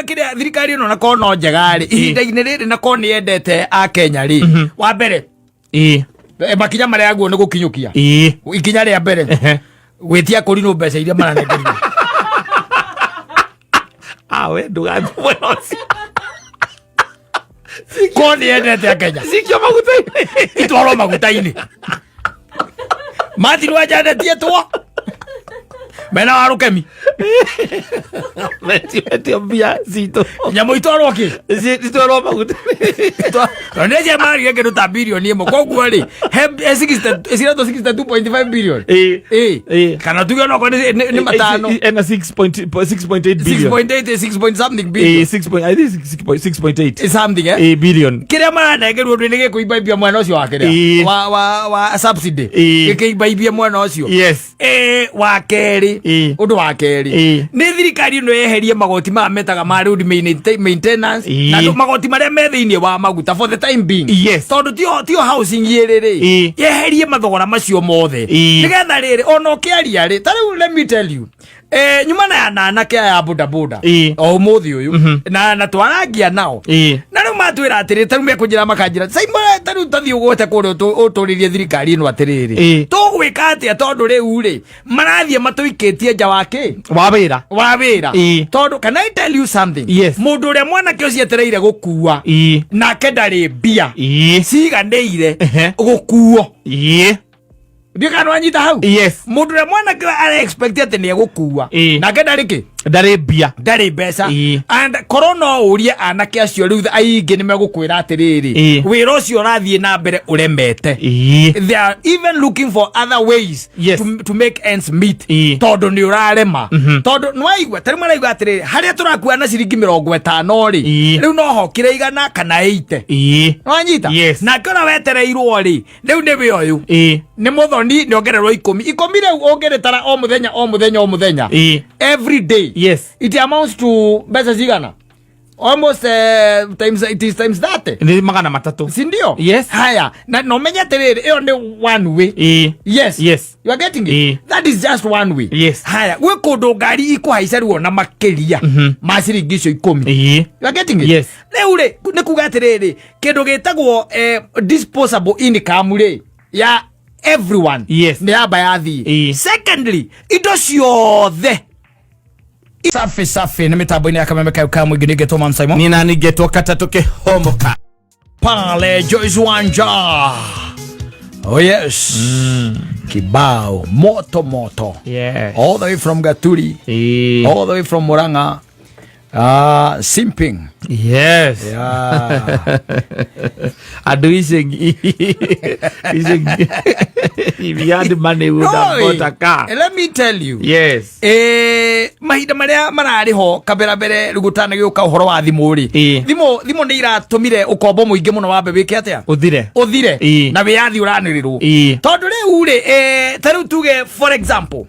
na kĩrĩa thirikari ĩno na korwo no njega rĩ, ihinda-inĩ rĩrĩ na korwo nĩ yendete akenya rĩ, wa mbere, makinya marĩa yaguo nĩ gũkinyũkia ikinya rĩa mbere, gwĩtia kũrinũ mbeca iria maranengerio. Awe ndũgathiĩ mwena ũcio. Korwo nĩ yendete akenya, cikio maguta-inĩ. Itwarwo maguta-inĩ. Martin wanjanetietwo mena wa rũkemi. Metio mbia citũ. Nyamũ itwarwo kĩ? Citwarwo maguta-inĩ. Tondũ nĩ cia marire kĩndũ ta 1 billion koguo rĩ, he ciretwo 62.5 billion. Kana tuge onokorwo nĩ matano. Ena 6.8 billion. 6.8, 6 point something billion. 6 point, I think 6.8. Something. Billion. Kĩrĩa maranengerwo ndũ nĩ gĩkũimbaibia mwena ũcio wa kĩrĩa wa subsidy, gĩkĩimbaibia mwena ũcio. Wa kerĩ, ũndũ wa kerĩ, nĩ thirikari ĩno yeherie magoti maya metaga ma road maintenance na magoti marĩa me thĩinĩ wa maguta for the time being, tondũ tio housing ĩrĩ rĩ, yeherie mathogora macio mothe, nĩgetha rĩrĩ ona ũkĩaria rĩ, ta rĩu let me tell you, nyuma na na anake aya bodaboda o ũmũthĩ ũyũ na twarangia nao, na rĩu matwĩra atĩrĩ, ta rĩu mekũnjĩra makanjĩra, "Simon, ta rĩu tathiĩ ũgwete kũrĩa ũtũrĩrie thirikari ĩno atĩrĩrĩ, tũgwĩka atĩa? Tondũ rĩu rĩ marathiĩ matũikĩtie nja wa kĩ?" Wa wĩra. Wa wĩra. Tondũ can I tell you something? Yes. Mũndũ ũrĩa mwanake ũcio etereire gũkua, nake ndarĩ mbia ciganĩire gũkuo. Ndiũ kana wanyita hau? Yes. Mũndũ ũrĩa mwanake ara expect atĩ nĩ egũkua, nake ndarĩ kĩ? Ndarĩ mbia. Ndarĩ mbeca. And korwo no ũrie anake acio rĩu, aingĩ nĩ megũkwĩra atĩrĩrĩ, wĩra ũcio ũrathiĩ na mbere ũremete. They are even looking for other ways to make ends meet, tondũ nĩ ũrarema, tondũ nĩwaigua tarĩu maraigua atĩrĩrĩ, harĩa tũrakua na ciringi 50 rĩ, rĩu no hokire 100 kana 80. Wanyita? Yes. Nake ũrĩa wetereirwo rĩ, rĩu nĩwe ũyũ nĩ mũthoni nĩ ongererwo ikũmi ikũmi. Rĩu ũngĩrĩtara o mũthenya, o mũthenya, o mũthenya, every day, it amounts to mbeca cigana? Almost times, it is times 30. Nĩ 300. Si ndio? Yes. Haya, na no menye atĩrĩrĩ, ĩyo nĩ one way. Yes. You are getting it? That is just one way. Haya, gwĩ kũndũ ngari ikũhaica rĩu ona makĩria ma ciringi icio 10. You are getting it? Yes. Rĩu rĩ, nĩ kuga atĩrĩrĩ, kĩndũ gĩtagwo disposable income rĩ, ya everyone, nĩ yamba yathiĩ. Secondly, indo ciothe safi safi nĩ mĩtambo-inĩ ya Kameme kayo ka mũingĩ. Nĩngetwo Man Simon. Nina ningetwo katatũ kĩhomoka. Pale Joyce Wanja, oh yes, kibao moto moto, all the way from Gaturi, all the way from Murang'a, simping. Yeah. Andũ icegi icegi, if you had money, you would have Oi, bought a car. Let me tell you, mahinda marĩa mararĩ ho kabera mbere rĩu gũtanagĩũka ũhoro wa thimũ rĩ, thimũ nĩ iratũmire ũkombo mũingĩ mũno wambe wĩke atĩa? Ũthire. Ũthire. Na wĩyathi ũranĩrĩrwo, tondũ rĩu rĩ, ta rĩu tuge for example,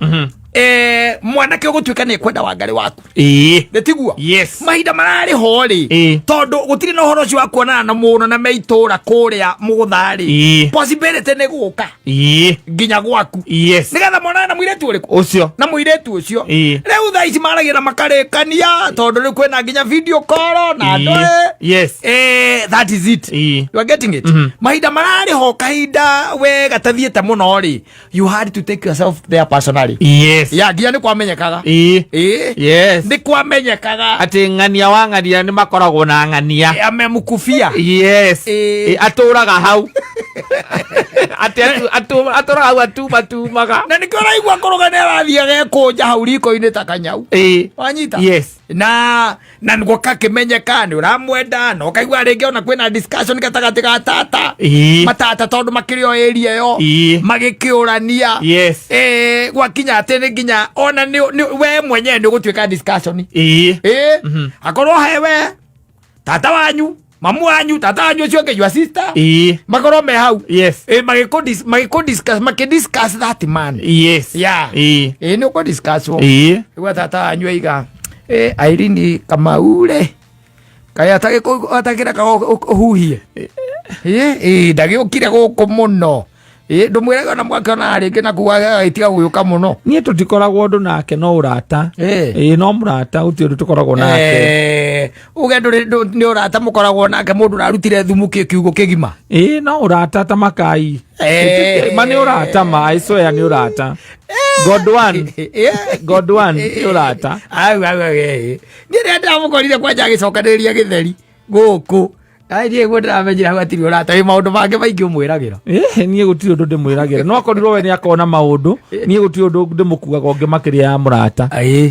mwanake ũgũtuĩka nĩ ekwenda wangarĩ waku, nĩ tiguo? Yes. Mahinda mararĩ ho rĩ, tondũ gũtirĩ na ũhoro ũcio wa kuonana na mũno na meitũra kũrĩa mũgũtha rĩ, possibility nĩ gũka nginya gwaku, nĩgetha monane na mũirĩtu ũrĩkũ? Ũcio. Na mũirĩtu ũcio. Rĩu thaa ici maragia na makarĩkania, tondũ rĩu kwĩna nginya video call na andũ. That is it. You are getting it? Mahinda mararĩ ho kahinda we gatathiĩte mũno rĩ, you had to take yourself there personally. Ya nginya nĩ kwamenyekaga. Nĩ kwamenyekaga. Atĩ ng'ania wa ng'ania nĩ makoragwo na ng'ania. Amemkufia. Atũraga hau, atĩ atũraga hau atumatumaga. Na nĩkĩo ũraigua kũrũga nĩ arathiĩ agekũnja hau riko-inĩ ta kanyau. Wanyita? Yes. Na nĩguo kakĩmenyeka nĩ ũramwenda, na ũkaigua rĩngĩ ona kwĩna discussion gatagatĩ ga tata, matata, tondũ makĩrĩ o area ĩyo, magĩkĩũrania. Gwakinya atĩ nĩ nginya ona we mwenyewe nĩ ũgũtuĩka discussion. Akorwo hewe tata wanyu, mamu wanyu, tata wanyu ũcio ũngĩ, your sister, makorwo me hau, magĩkũ discuss, makĩdiscuss that man. Nĩ ũkũ discuss wo. Igua tata wanyu aiga, Irene Kamau rĩ, kaĩ atakĩreka ũhuhie? Ndagĩũkire gũkũ mũno. Ĩ, ndũmwĩraga ona mwakĩonana rĩngĩ na kuga agĩtiga gũgĩũka mũno. Niĩ tũtikoragwo ũndũ nake, no ũrata. Ĩ. Ĩ, no mũrata, gũtirĩ ũndũ tũkoragwo nake. Uge ndũrĩ nĩ ũrata mũkoragwo nake, mũndũ ũrarutire thumu kiugũ kĩgima. Ĩ, no ũrata ta makai. Ma nĩ ũrata, ma I swear nĩ ũrata. God one. God one nĩ ũrata. Au au au, eh. Niĩ rĩrĩa ndĩramũkorire kwanja agĩcokanĩrĩria gĩtheri gũkũ, ai niĩ guo ndĩramenyire hau hatirĩ ũrata, wĩ maũndũ mangĩ maingĩ ũmwĩragĩra. Niĩ gũtirĩ ũndũ ndĩmwĩragĩra, no akorirwo we nĩ akona maũndũ, niĩ gũtirĩ ũndũ ndĩmũkuaga ũngĩ makĩria ya mũrata. Ĩĩ.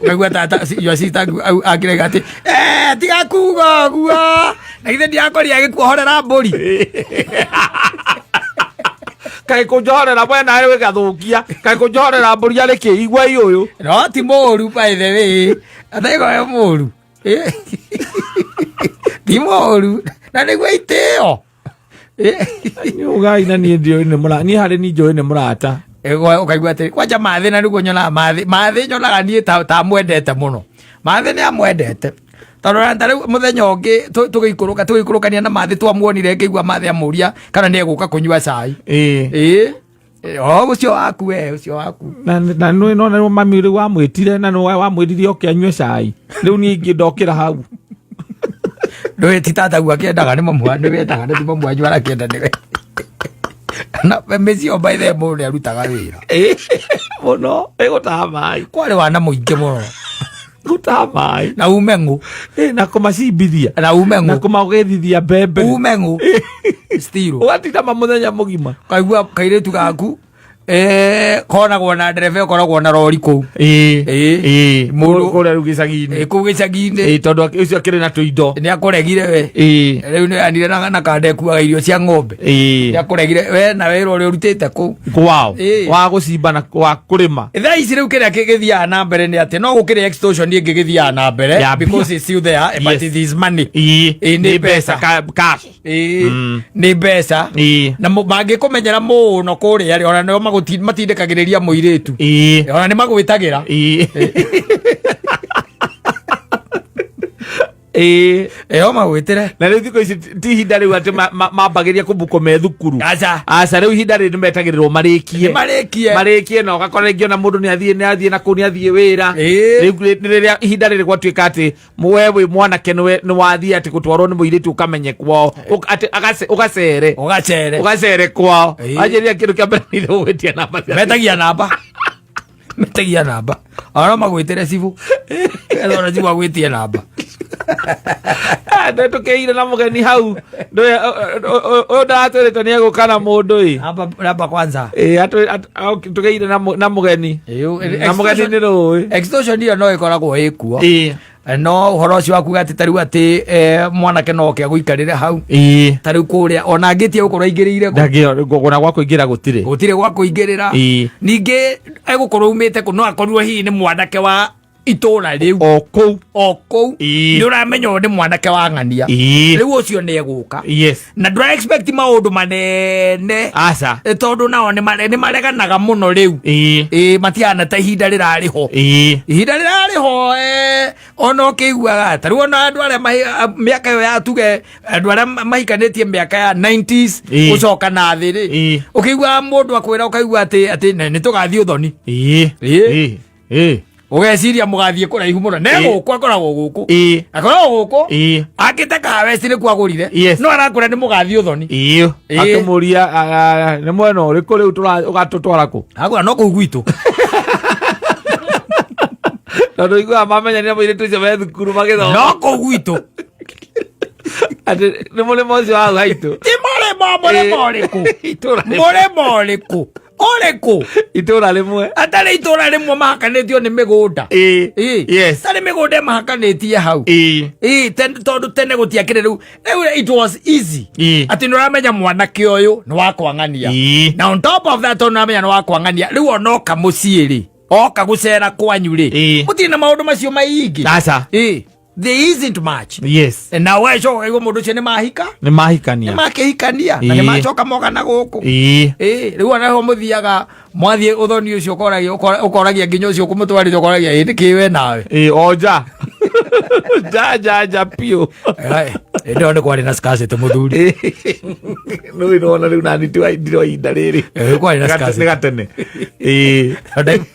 Ũkaigua tata your sister akĩrega atĩ tiga kuga ũguo, na githĩ ndiakorire agĩkuohorera mbũri. Kaĩ kũnjohorera mwena wĩ gathũkia, kaĩ kũnjohorera mbũri arĩ kĩ igua ũyũ. No ti mũru, by the way, ataigo we mũru. Ti mũru na nĩguo itĩo. Ugai na niĩ ndiũĩ nĩ mũrata, niĩ harĩ niĩ njũĩ nĩ mũrata. Ũkaigua atĩ kwanja mathĩ, na nĩguo nyonaga mathĩ, mathĩ nyonaga niĩ ta amwendete mũno. Mathĩ nĩ amwendete tondũ ona ta rĩu mũthenya ũngĩ tũgĩikũrũka, tũgĩikũrũkania na mathĩ, twamuonire, ngĩigua mathĩ amũria kana nĩ egũka kũnyua cai. Ĩĩ. O ũcio waku, we ũcio waku. Na nĩ no nĩ mami rĩu wamwĩtire na nĩ wamwĩrire oke anyue cai, rĩu niĩ ingĩ ndokĩra hau. Ndũĩ ti tataguo akĩendaga, nĩ mamu nĩ wendaga, nĩ ti mamu wanyu arakĩenda nĩwe na mĩciĩ. By the way, mũndũ nĩ arutaga wĩra. Ĩĩ, mũno, ĩgũtaha maĩ. Kwarĩ wana mũingĩ mũno. Gũtaha maĩ. Na ume ng'ũ. Ĩĩ, na kũmacimbithia. Na ume na ng'ũ. Kũmagethithia mbembe. Ume ng'ũ still. Ũgatinda ma mũthenya mũgima. Kaigua kairĩtu gaku konagwo na ndereba ĩkoragwo na rori kũu. Ĩĩ. Ĩĩ. Kũrĩa rĩu gĩcagi-inĩ. Kũu gĩcagi-inĩ. Ĩĩ, tondũ ũcio akĩrĩ na tũindo. Nĩ akũregire we. Rĩu nĩ anire na kanda ĩkuaga irio cia ng'ombe. Nĩ akũregire we na wĩra ũrĩa ũrutĩte kũu. Kwao. Ĩĩ. Wa gũcimba na wa kũrĩma. Thaa ici rĩu kĩrĩa gĩthiaga na mbere nĩ atĩ no gũkĩrĩ extortion ĩngĩ gĩthiaga na mbere. Ya mbia. Because it's still there, but it is money. Ĩĩ. Ĩĩ, nĩ mbeca. Cash. Ĩĩ, nĩ mbeca. Na mangĩkũmenyera mũno kũrĩa rĩ, ona nĩo matindĩkagĩrĩria mũirĩtu. Ona nĩ magwĩtagĩra. Ĩĩ. Ĩĩ. Ĩyo magwĩtĩre. Na rĩu thikũ ici ti ihinda rĩu atĩ mambagĩria kũbukwo me thukuru. Aca. Aca, rĩu ihinda rĩrĩ nĩmetagĩrĩrwo marĩkie. Marĩkie. Marĩkie, na ũgakora rĩngĩ ona mũndũ nĩ athiĩ na kũu, nĩ athiĩ wĩra. Ĩĩ. Rĩu nĩ rĩrĩa ihinda rĩrĩ gwatuĩka atĩ we wĩ mwanake nĩ wathiĩ atĩ gũtwarwo nĩ mũirĩtu ũkamenye kwao, atĩ ũgacere. Ũgacere. Ũgacere kwao. Ĩĩ. Anjĩrĩria kĩndũ kĩa mbere nĩ gũgwĩtia namba cia Metagia namba, metagia namba, ona no magwĩtĩre cibũ, etha ona cibũ agwĩtie namba. Ndĩtũkĩire na mũgeni hau. Ũyũ ndaratwĩrĩte nĩ egũka na mũndũ ĩ. Namba, namba kwanza. Ĩ, tũkĩire na mũgeni. Ĩĩ, Na mũgeni nĩ rũĩ. Extortion ĩyo no ĩkoragwo ĩkuo. No ũhoro ũcio wakuga atĩ tarĩu atĩ mwanake no oke agũikarĩre hau. Tarĩu kũrĩa ona angĩtia gũkorwo aingĩrĩire kũ. Ndangĩona gwa kũingĩra gũtirĩ. Gũtirĩ gwa kũingĩrĩra. Ningĩ egũkorwo umĩte kũ, no akorirwo hihi nĩ mwanake wa itũra rĩu. O kũu. O kũu. Nĩ ũramenya ũyũ nĩ mwanake wa ng'ania. Rĩu ũcio nĩ egũka. Na ndũra expect maũndũ manene. Aca. Tondũ nao nĩ mareganaga mũno rĩu. Ĩĩ, matiana ta ihinda rĩrarĩ ho. Ihinda rĩrarĩ ho, ona ũkĩiguaga ta rĩu ona andũ arĩa mĩaka ĩyo ya tuge andũ arĩa mahikanĩtie mĩaka ya 90s gũcoka na thĩ rĩ, ũkĩiguaga mũndũ akwĩra, ũkaigua atĩ nĩ tũgathiĩ ũthoni. Ĩĩ. Ĩĩ. Ũgeciria mũgathiĩ kũraihu mũno, ne gũkũ akoragwo gũkũ. Akoragwo gũkũ. Akĩte kaweci nĩkuo agũrire. No arakwĩra nĩ mũgathiĩ ũthoni. Ĩĩ. Akĩmũria nĩ mwena ũrĩkũ rĩu ũgatũtwara kũ? Akwĩra no kũu gwitũ. Tondũ iguaga mamenyanire mũirĩtu ũcio me thukuru magĩthoma. No kũu gwitũ. Atĩ nĩ mũrĩmo ũcio wa hau haitũ. Ti mũrĩmo, mũrĩmo ũrĩkũ? Itũra rĩmwe. Mũrĩmo ũrĩkũ? Ũrĩkũ? Itũra rĩmwe. Atarĩ itũra rĩmwe mahakanĩtio nĩ mĩgũnda. Ĩĩ. Yes. Tarĩ mĩgũnda ĩmahakanĩtie hau. Ĩĩ, tondũ tene gũtiakĩrĩ rĩu, it was easy. Atĩ nĩ ũramenya mwanake ũyũ nĩ wa kwang'ania. Na on top of that, tondũ nĩ ũramenya nĩ wa kwang'ania, rĩu ona oka mũciĩ rĩ, oka gũcera kwanyu rĩ, gũtirĩ na maũndũ macio maingĩ. Aca. Ĩĩ, there isn't much. Na ũgacoka ũkaigua mũndũ ũcio nĩ mahika. Nĩ mahikania. Nĩ makĩhikania na nĩ macoka moka na gũkũ. Ĩĩ. Ĩĩ, rĩu ona ho mũthiaga Mwathiĩ ũthoni ũcio ũkoragia ũkoragia nginya ũcio ũkũmũtwarĩte, ũkoragia ĩ nĩkĩ we nawe. Ĩ o nja nja nja nja piũ. Hĩndĩ ĩyo nĩ kwarĩ na scarcity, mũthuri. Nĩ nona rĩu nani ndirwa ihinda rĩrĩ. Kwarĩ na scarcity. Nĩ gatene, ĩ.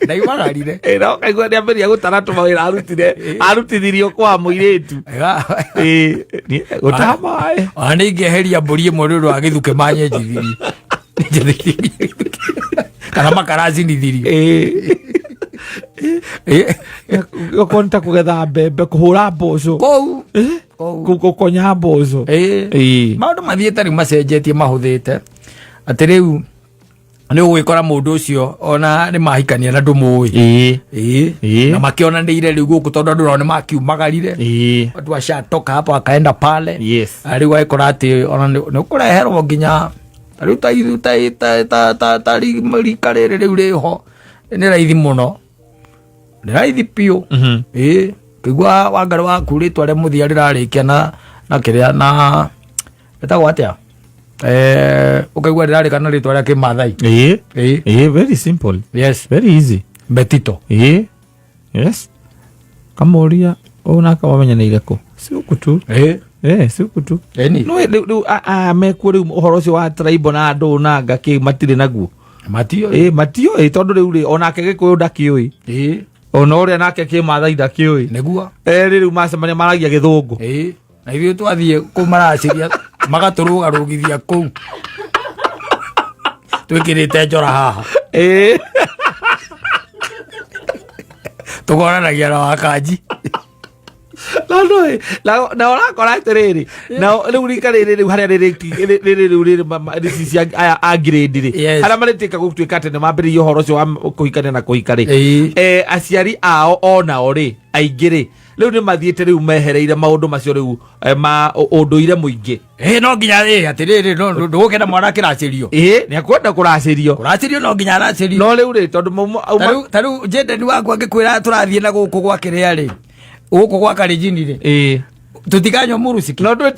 Ndaimagarire. Ĩ, no kaigua nĩ ambĩrĩria gũtara tũmawĩra arutire, arutithirio kwa mũirĩtu. Ĩ, gũtaha maĩ. Ona nĩ ingĩeheria mbũri ĩmwe nĩ ũndũ wa gĩthukĩ manyenjithirie kana makaracinithirio. Ĩ, okorwo nĩ ta kũgetha mbembe, kũhũra mboco. Kũu. Gũkonya mboco. Ĩ. Maũndũ mathiĩte rĩu macenjetie, mahũthĩte, atĩ rĩu nĩ ũgwĩkora mũndũ ũcio ona nĩ mahikania na ndũmũĩ. Ĩ. Na makĩonanĩire rĩu gũkũ, tondũ andũ nao nĩ makiumagarire. Watu washatoka hapo akaenda pale. Na rĩu agĩkora atĩ ona nĩ ũkũreherwo nginya ta rĩu ta ithu ta ta ta ta ta rika rĩrĩ rĩu rĩho nĩ raithi mũno, nĩ raithi biũ. Ĩ, kĩigua Wangarĩ waku rĩtwa rĩa mũthia rĩrarĩkia na kĩrĩa na ĩtagwo atĩa, ũkaigua rĩrarĩka na rĩtwa rĩa Kĩmathai. Ĩ. Ĩ, very simple. Very easy. Betito. Ĩ, yes, kamũria ũũ nake wamenyanĩire kũ, si gũkũ tu. Eh, si gũkũ tu. Eni. No rĩu mekuo rĩu ũhoro ũcio wa tribal na andũ na ngakĩ matirĩ naguo. Matio. Ĩ, matiũĩ, tondũ rĩu rĩ onake Gĩkũyũ ndakĩũĩ, ona ũrĩa nake Kĩmathai ndakĩũĩ. Erĩ rĩu macemania maragia Gĩthũngũ. Ĩ, na ithuĩ twathiĩ kũu maracĩria magatũrũgarũgithia kũu twĩkĩrĩte njora haha. Tũkonanagia na wakanji. No no na ũrakora atĩrĩrĩ, na rĩu rika rĩrĩ rĩu harĩa rĩrĩ rĩrĩ rĩu rĩrĩ rĩci cia aya a grade rĩ, harĩa marĩtuĩka gũtuĩka atĩ nĩ mambĩrĩria ũhoro ũcio wa kũhikania na kũhika rĩ, aciari ao onao rĩ, aingĩ rĩ, rĩu nĩ mathiĩte rĩu mehereire maũndũ macio rĩu, ma ũndũire mũingĩ. Ĩ, no nginya ĩ atĩrĩrĩ, no ndũgũkenda mwana akĩracĩrio. Ĩ, nĩ akwenda kũracĩrio. Kũracĩrio, no nginya aracĩrio. No rĩu rĩ, tondũ Ta rĩu Jendeni waku angĩkwĩra tũrathiĩ na gũkũ gwa kĩrĩa rĩ, gũkũ gwa Karenjini rĩ, tũtikanyua mũrũciki. No ndwĩ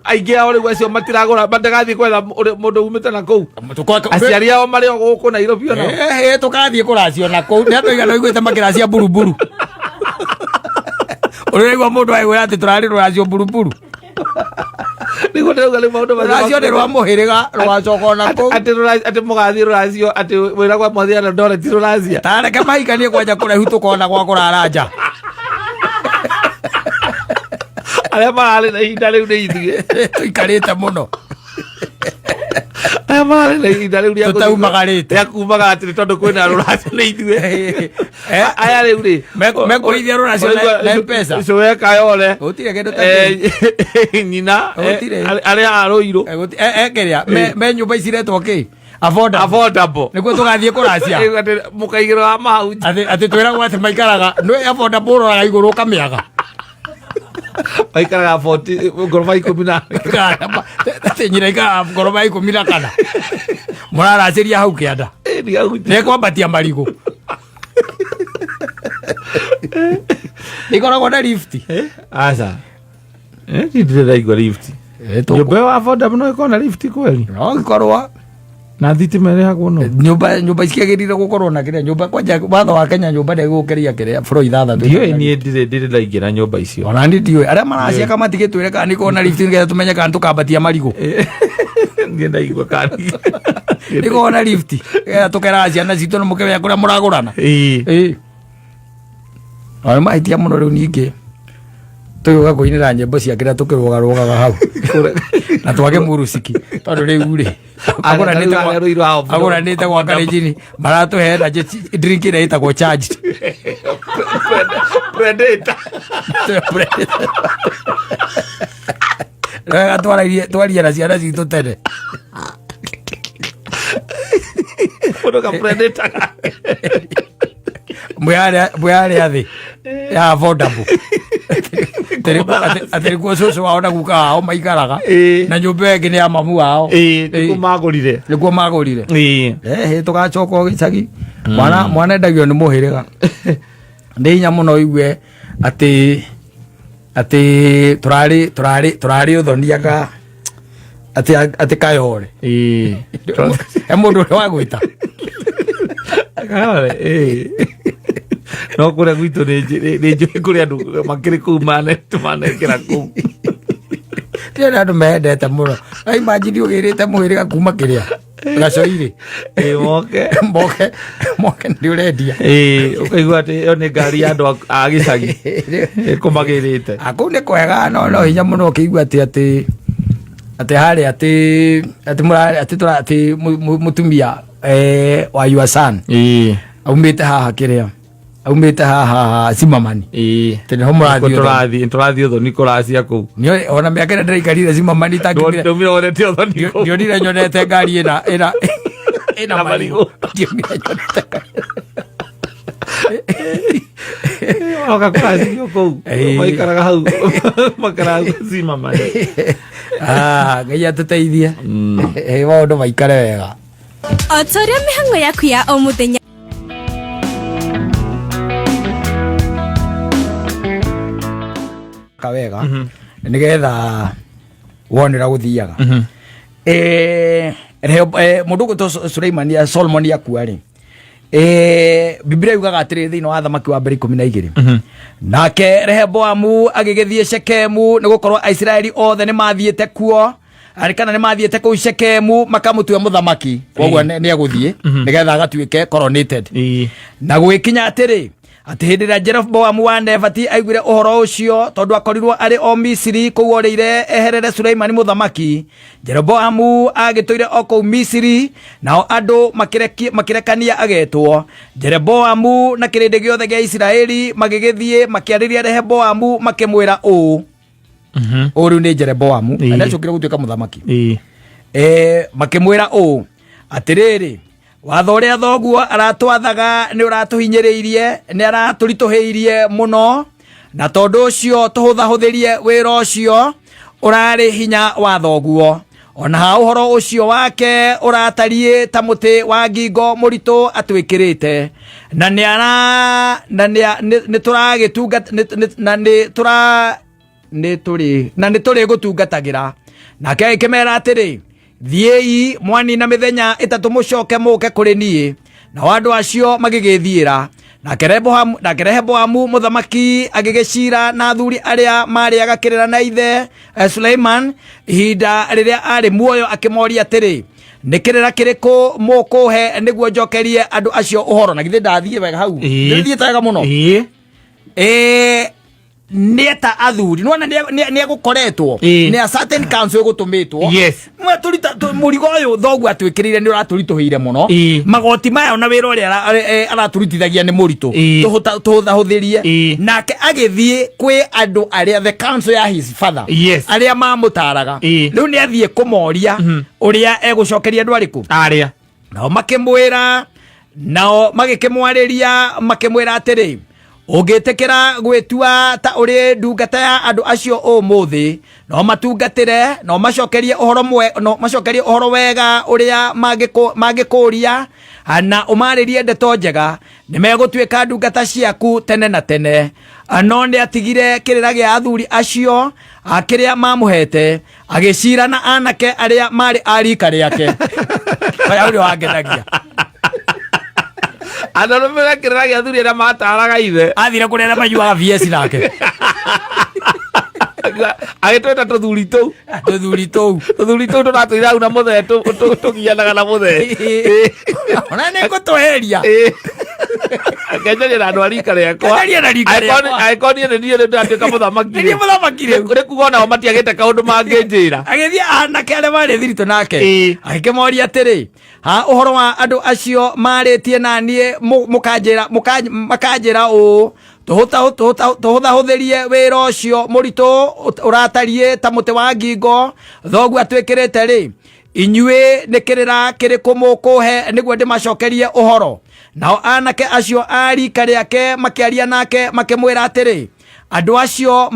aingĩ ao rĩu acio matiragũra, matagathiĩ kwetha mũndũ umĩte na kũu, aciari ao marĩ o gũkũ Nairobi onao. Tũkathiĩ kũracio na kũu. Nĩ andũ aigana ũiguĩte makĩracia mburuburu? Ũrĩraigua mũndũ aigwĩra atĩ tũrarĩ rũracio mburuburu? Nĩguo ndĩrauga rĩu maũndũ macio. Rũracio nĩ rwa mũhĩrĩga rũgacoka ona kũu. Atĩ mũgathiĩ rũracio, atĩ wĩra kwa mwathiĩ na Eldoret rũracia. Tareke mahikanie kwanja kũraihu, tũkona gwa kũrara nja. Arĩa mararĩ na ihinda rĩu nĩ ithuĩ. Tũikarĩte mũno. Arĩa mararĩ na ihinda rĩu rĩa Tũtaumagarĩte. Rĩa kumaga atĩ tondũ kwĩna rũracio nĩ ithuĩ. Aya rĩu rĩ Mekũrĩithia rũracio na M-Pesa. Cũwe Kayole. Gũtirĩ kĩndũ ta kĩu. Nyina Gũtirĩ. Arĩa a Rũirũ. Kĩrĩa me nyũmba iciretwo kĩ, affordable. Affordable. Nĩguo tũgathiĩ kũracia. Atĩ mũkaigĩrwo wa mahau. Atĩ twĩragwo atĩ maikaraga nĩ affordable, ũroraga igũrũ ũkamĩaga. Maikaraga 40 ngoroba 10 na. Atĩ nyina ikaraga ngoroba 14, mũraracĩria hau kĩanda. Ndigaguti. Nĩ kwambatia marigũ, nĩ ikoragwo na lift. Aca. Ndirĩ ndaigua lift. Nyũmba ĩyo affordable no ĩkorwo na lift kweli? No ĩkorwo. Na thitima ĩrĩhagwo no? Nyũmba ciagĩrĩire gũkorwo na kĩrĩa, nyũmba kwanja watho wa Kenya, nyũmba ndĩgũkĩria kĩrĩa floor 6. Ndiũĩ niĩ, ndirĩ ndaingĩra nyũmba icio. Ona niĩ ndiũĩ. Arĩa maraciaka matigĩtwĩre kana nĩ ikorwo na lift, nĩgetha tũmenye kana tũkambatia marigũ. Niĩ ndaigua kana nĩkorwo na lift, nĩgetha tũkeraga ciana citũ na mũkĩmenya kũrĩa mũragũrana. Ĩĩ. Ona nĩ mahĩtia mũno rĩu ningĩ tũgĩũka kũinĩra nyĩmbo cia kĩrĩa tũkĩrũgarũgaga hau na twage mũrũciki, tondũ rĩu rĩ Arĩa rũirũ ao. Agũranĩte gwa Karenjini, maratũhe energy drink ĩrĩa ĩtagwo charged. Predator. Wega twarie na ciana citũ tene. Mũndũ ka Predator. Mwĩ harĩa thĩ ya affordable atĩ nĩkuo cũcũ wao na guka wao maikaraga. Na nyũmba ĩyo ĩngĩ nĩ ya mamu wao. Ĩĩ, nĩkuo magũrire. Nĩkuo magũrire. Ehe, tũgacoka o gĩcagi. Mwana endagio nĩ mũhĩrĩga. Nĩ hinya mũno ũigue atĩ tũrarĩ ũthoniaga atĩ Kayore. He mũndũ ũrĩa wagwĩta. Kayole, eh. No kũrĩa gwitũ nĩ njũĩ kũrĩ andũ makĩrĩ kũu manekĩra kũu. Ndĩrona andũ mendete mũno. Imagine ũgĩrĩte mũhĩrĩga kuma kĩrĩa gacoirĩ. Ĩ, moke. Moke moke nĩ ũrendia. Ĩ, ũkaigua atĩ ĩyo nĩ ngari ya andũ a gĩcagi ĩkũmagĩrĩte. Ah, kũu nĩ kwega no no hinya mũno ũkĩigua atĩ atĩ atĩ harĩa atĩ atĩ mũra atĩ tũra atĩ mũtumia wa your son Ĩ, aumĩte haha kĩrĩa aumĩte haha Simamani. Ĩ. Atĩ nĩho mũrathiĩ Nĩkuo ũthoni. tũrathiĩ ũthoni kũracia kũu. Nĩ ona mĩaka ĩrĩa ndĩraikarire Simamani itangĩumire. Ndũmire wonete ũthoni kũu. Ndionire nyonete ngari ĩna ĩna Ĩna marigũ. marigũ. Ndionire nyonete ngari. Oka kũracio kũu. Ĩ. Maikaraga hau. Makaraga Simamani. Ah, Ngai atũteithie. Maũndũ maikare wega. O ta ũrĩa mĩhang'o yaku ya o mũthenya Ka wega nĩgetha wone ũrĩa gũthiaga. Mũndũ ũgwĩtwo Suleimani Solomon akua rĩ, Biblia yugaga atĩrĩ thĩinĩ wa Thamaki wa Mbere 12, nake Rehoboamu agĩgĩthiĩ Shekemu, nĩ gũkorwo Aisiraeli othe nĩ mathiĩte kuo, arĩ kana nĩ mathiĩte kũu Shekemu makamũtue mũthamaki. Koguo nĩ egũthiĩ nĩgetha agatuĩke coronated. Na gwĩkinya atĩrĩ, atĩ hĩndĩ ĩrĩa Jeroboamu wa Nebati aiguire ũhoro ũcio, tondũ akorirwo arĩ o Misiri kũu orĩire eherere Suleimani mũthamaki, Jeroboamu agĩtũire o kũu Misiri, nao andũ makĩrekania agetwo. Jeroboamu na kĩrĩndĩ gĩothe gĩa Isiraeli magĩgĩthiĩ makĩarĩria Rehoboamu makĩmwĩra ũũ. Ũũ rĩu nĩ Jeroboamu, na nĩacokire gũtuĩka mũthamaki. Makĩmwĩra ũũ, atĩrĩrĩ, watho ũrĩa thoguo aratwathaga nĩ ũratũhinyĩrĩirie, nĩ aratũritũhĩirie mũno, na tondũ ũcio tũhũthahũthĩrie wĩra ũcio ũrarĩ hinya wa thoguo. Ona ha ũhoro ũcio wake ũratariĩ ta mũtĩ wa ngingo mũritũ atwĩkĩrĩte, na nĩ ara, na nĩ a, nĩ, nĩ tũragĩtunga, nĩ, nĩ, na nĩ tũra, nĩ tũrĩ, na nĩ tũrĩ gũtungatagĩra. Nake agĩkĩmera atĩrĩ, thiĩi mwanina mĩthenya 3 mũcoke mũke kũrĩ niĩ. Nao andũ acio magĩgĩthiĩra. Nake Rehoboamu mũthamaki agĩgĩcira na athuri arĩa marĩaga kĩrĩra na ithe Suleiman ihinda rĩrĩa arĩ muoyo, akĩmoria atĩrĩ, nĩ kĩrĩra kĩrĩkũ mũkũhe nĩguo njokerie andũ acio ũhoro? Na githĩ ndathiĩ wega hau? Ndĩthiĩte wega mũno. Nĩeta athuri, nĩwona nĩegũkoretwo nĩ a certain council ĩgũtũmĩtwo. Mũrigo ũyũ thoguo atwĩkĩrĩire nĩ ũratũritũhĩire mũno. Magoti maya na wĩra ũrĩa aratũrutithagia nĩ mũritũ. Tũhũthahũthĩrie. Nake agĩthiĩ kwĩ andũ arĩa the council ya his father, arĩa mamũtaraga. Rĩu nĩ athiĩ kũmoria ũrĩa egũcokeria andũ arĩkũ arĩa. Nao makĩmwĩra, nao magĩkĩmwarĩria makĩmwĩra atĩrĩ, ũngĩtĩkĩra gwĩtua ta ũrĩ ndungata ya andũ acio ũmũthĩ, no matungatĩre, no macokerie ũhoro mwe, no macokerie ũhoro wega ũrĩa mangĩkũria, na ũmarĩrie ndeto njega, nĩmegũtuĩka ndungata ciaku tene na tene. No nĩatigire kĩrĩra gĩa athuri acio, kĩrĩa mamũhete, agĩcira na anake arĩa marĩ a rika rĩake. Oya ũrĩa wangenagia. Anarũmĩrĩra kĩrĩra gĩa athuri arĩa mataraga ithe. Athire kũrĩa arĩa manyuaga VS nake. Agĩtwĩta tũthuri tũu. Tũthuri tũu. Tũthuri tũu tũratũire hau na mũthee, tũgianaga na mũthee. Ona nĩ ngũtweheria. Ngenjaria na andũ a rika rĩakwa. Ngenjaria na rika rĩakwa. Angĩkorwo niĩ nĩ niĩ rĩu ndĩratuĩka mũthamaki Nĩ niĩ mũthamaki rĩu. Nĩ kuga onao matiagĩte kaũndũ mangĩnjĩra. Agĩthiĩ anake arĩa marĩ thiritũ nake. Agĩkĩmoria atĩrĩ, ha ũhoro wa andũ acio marĩtie na niĩ makanjĩra ũũ, tũhũthahũthĩrie wĩra ũcio mũritũ ũratariĩ ta mũtĩ wa ngingo thoguo atwĩkĩrĩte rĩ, inyuĩ nĩ kĩrĩra kĩrĩkũ mũkũhe nĩguo ndĩmacokerie ũhoro? Nao anake acio a rika rĩake makĩaria nake makĩmwĩra atĩrĩ, andũ acio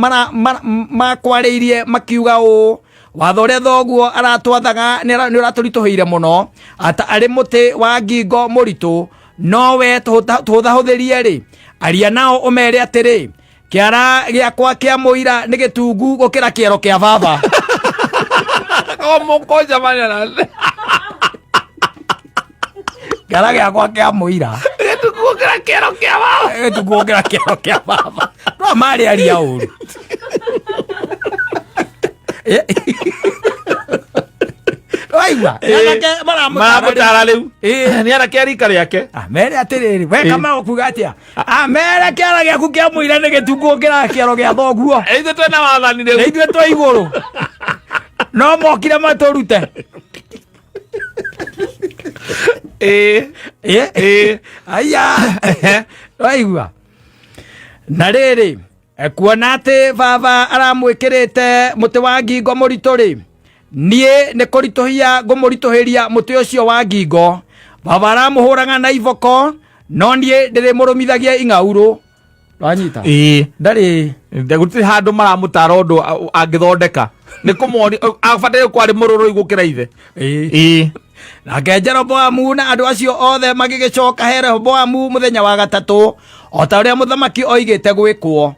makwarĩirie makiuga ũũ, watho ũrĩa thoguo aratwathaga nĩ ũratũritũhĩire mũno, ata arĩ mũtĩ wa ngingo mũritũ, no we tũhũthahũthĩrie rĩ, aria nao ũmere atĩrĩ, kĩara gĩakwa kĩa mũira nĩ gĩtungu gũkĩra kĩero kĩa baba. O mũkũnjamania na Kĩara gĩakwa kĩa mũira Gũkĩra kĩero kĩa baba. Gĩtungu gũkĩra kĩero kĩa baba. No marĩ aria ũru. Waigua? Anake maramũtara Maramũtara rĩu. Ĩĩ. Nĩ anake a rika rĩake. Amere atĩrĩrĩ, we kama ũkuga atĩa? Amere kĩara gĩaku kĩa mũira nĩ gĩtungu gũkĩra kĩero gĩa thoguo. Ithuĩ twĩna wathani Na rĩu. ithuĩ twĩ igũrũ. No mokire matũrute. Ĩĩ. Ĩ? Ĩĩ. Aya. Waigua? Na rĩrĩ, kuona atĩ baba aramwĩkĩrĩte mũtĩ wa ngingo mũritũ rĩ, niĩ nĩ kũritũhia ngũmũritũhĩria mũtĩ ũcio wa ngingo. Baba aramũhũraga na iboko, no niĩ ndĩrĩmũrũmithagia ing'aurũ. Wanyita? Ĩĩ. Ndarĩ. Gũtirĩ handũ maramũtara ũndũ angĩthondeka. Nĩ kũmwonia abataire gũkorwo arĩ mũrũrũi gũkĩra ithe. Ĩĩ. Ĩĩ. Nake Jeroboamu na andũ acio othe magĩgĩcoka he Rehoboamu mũthenya wa gatatũ, o ta ũrĩa mũthamaki oigĩte gwĩkwo.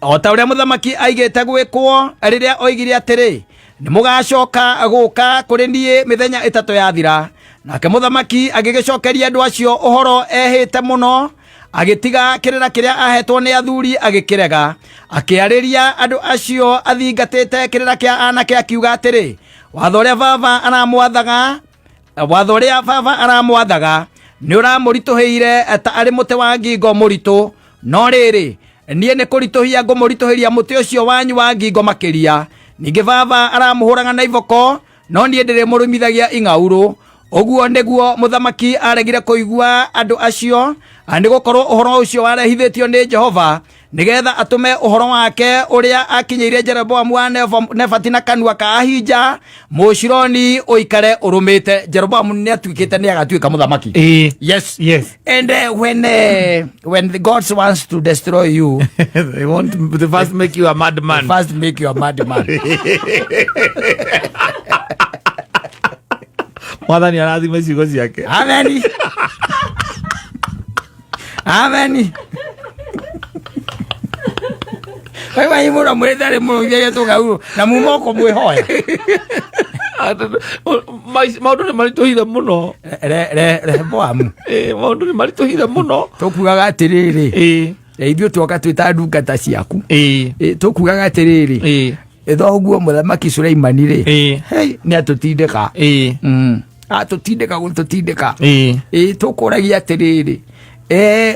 O ta ũrĩa mũthamaki aigĩte gwĩkwo rĩrĩa oigire atĩrĩ, nĩ mũgacoka gũka kũrĩ niĩ mĩthenya ĩtatũ yathira. Nake mũthamaki agĩgĩcokeria andũ acio ũhoro ehĩte mũno, agĩtiga kĩrĩra kĩrĩa ahetwo nĩ athuri agĩkĩrega. Akĩarĩria andũ acio athingatĩte kĩrĩra kĩa anake akiuga atĩrĩ, watho ũrĩa baba aramwathaga, watho ũrĩa baba aramwathaga nĩ ũramũritũhĩire ta arĩ mũtĩ wa ngingo mũritũ, no rĩrĩ, niĩ nĩ kũritũhia ngũmũritũhĩria mũtĩ ũcio wanyu wa ngingo makĩria. Ningĩ baba aramũhũraga na iboko, no niĩ ndĩrĩmũrũmithagia ing'aurũ. Ũguo nĩguo mũthamaki aregire kũigua andũ acio, nĩ gũkorwo ũhoro ũcio warehithĩtio nĩ Jehova, nĩgetha atũme ũhoro wake ũrĩa akinyĩire Jeroboamu wa Nebati na kanua ka Ahija Mũshironi ũikare ũrũmĩte. Jeroboamu nĩ atuĩkĩte nĩ agatuĩka mũthamaki. Ĩĩ. Yes. Yes. And when the gods wants to destroy you, They want to first make you a madman. First make you a madman. Mwathani arathime ciugo ciake. Amen. Amen. Wewe wai mũno mwĩthare mũno ithe tũgaurwo na muma ũkũmwĩhoya. Maũndũ nĩ maritũhire mũno. Rehoboamu. Ĩĩ, maũndũ nĩ maritũhire mũno. Tũkugaga atĩrĩrĩ, Ĩĩ. ithuĩ tuoka twĩ ta ndungata ciaku. Ĩĩ. Tũkugaga atĩrĩrĩ, Ĩĩ. Thoguo mũthamaki Suleimani rĩ, Ĩĩ. hei, nĩ atũtindĩka. Ĩĩ. Atũtindĩka gũtũtindĩka. Ĩĩ. Tũkũragia atĩrĩrĩ,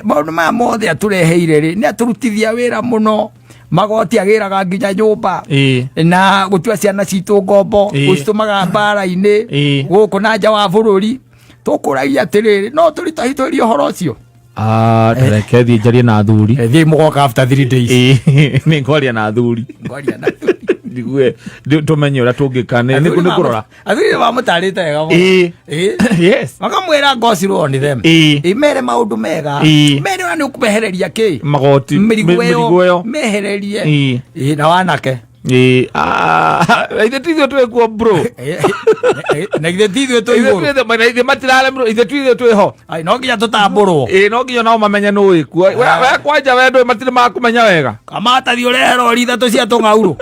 maũndũ maya mothe atũreheire rĩ, nĩ atũrutithia wĩra mũno. Magoti agĩraga nginya nyũmba. Ĩĩ. Na gũtua ciana citũ ngombo, Ĩĩ. gũcitũmaga mbara-inĩ, Ĩĩ. gũkũ na nja wa bũrũri. Tũkũragia atĩrĩrĩ, no tũritahitũrie ũhoro ũcio. Reke thiĩ njarie na athuri. Thiĩ mũgoka after 3 days. Ĩĩ, nĩ ngwaria na athuri. Ngwaria na athuri. Njigue, tũmenye ũrĩa tũngĩka, nĩ kũrora. Athuri nĩ mamũtarĩte wega mũno. Ĩĩ. Ĩĩ. Yes. Makamwĩra go slow on them. Ĩĩ. Ĩĩ, mere maũndũ mega. Ĩĩ. Mere ona nĩ ũkũmehereria kĩ? Magoti. Mĩrigo Mĩrigo ĩyo ĩyo. mehererie. Ĩĩ. Ĩĩ, na wanake. Ĩĩ, ithuĩ ti ithuĩ twĩ kuo bro. Na ithuĩ ti ithuĩ twĩ Ithuĩ igũrũ. twĩ thĩ, na ithuĩ matiraremirwo, ithuĩ ti ithuĩ twĩ ho. Ai, no nginya tũtambũrwo. Ĩĩ, no nginya nao mamenye nũ wĩ kuo. We kwanja we ndũĩ matirĩ makũmenya wega. Kamata thiĩ ũrehe rori ithatũ cia tũng'aurũ.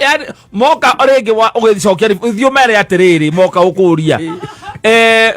Yaani, moka rĩngĩ ũgĩcokia thiĩ ũmere atĩrĩrĩ, moka ũkũria.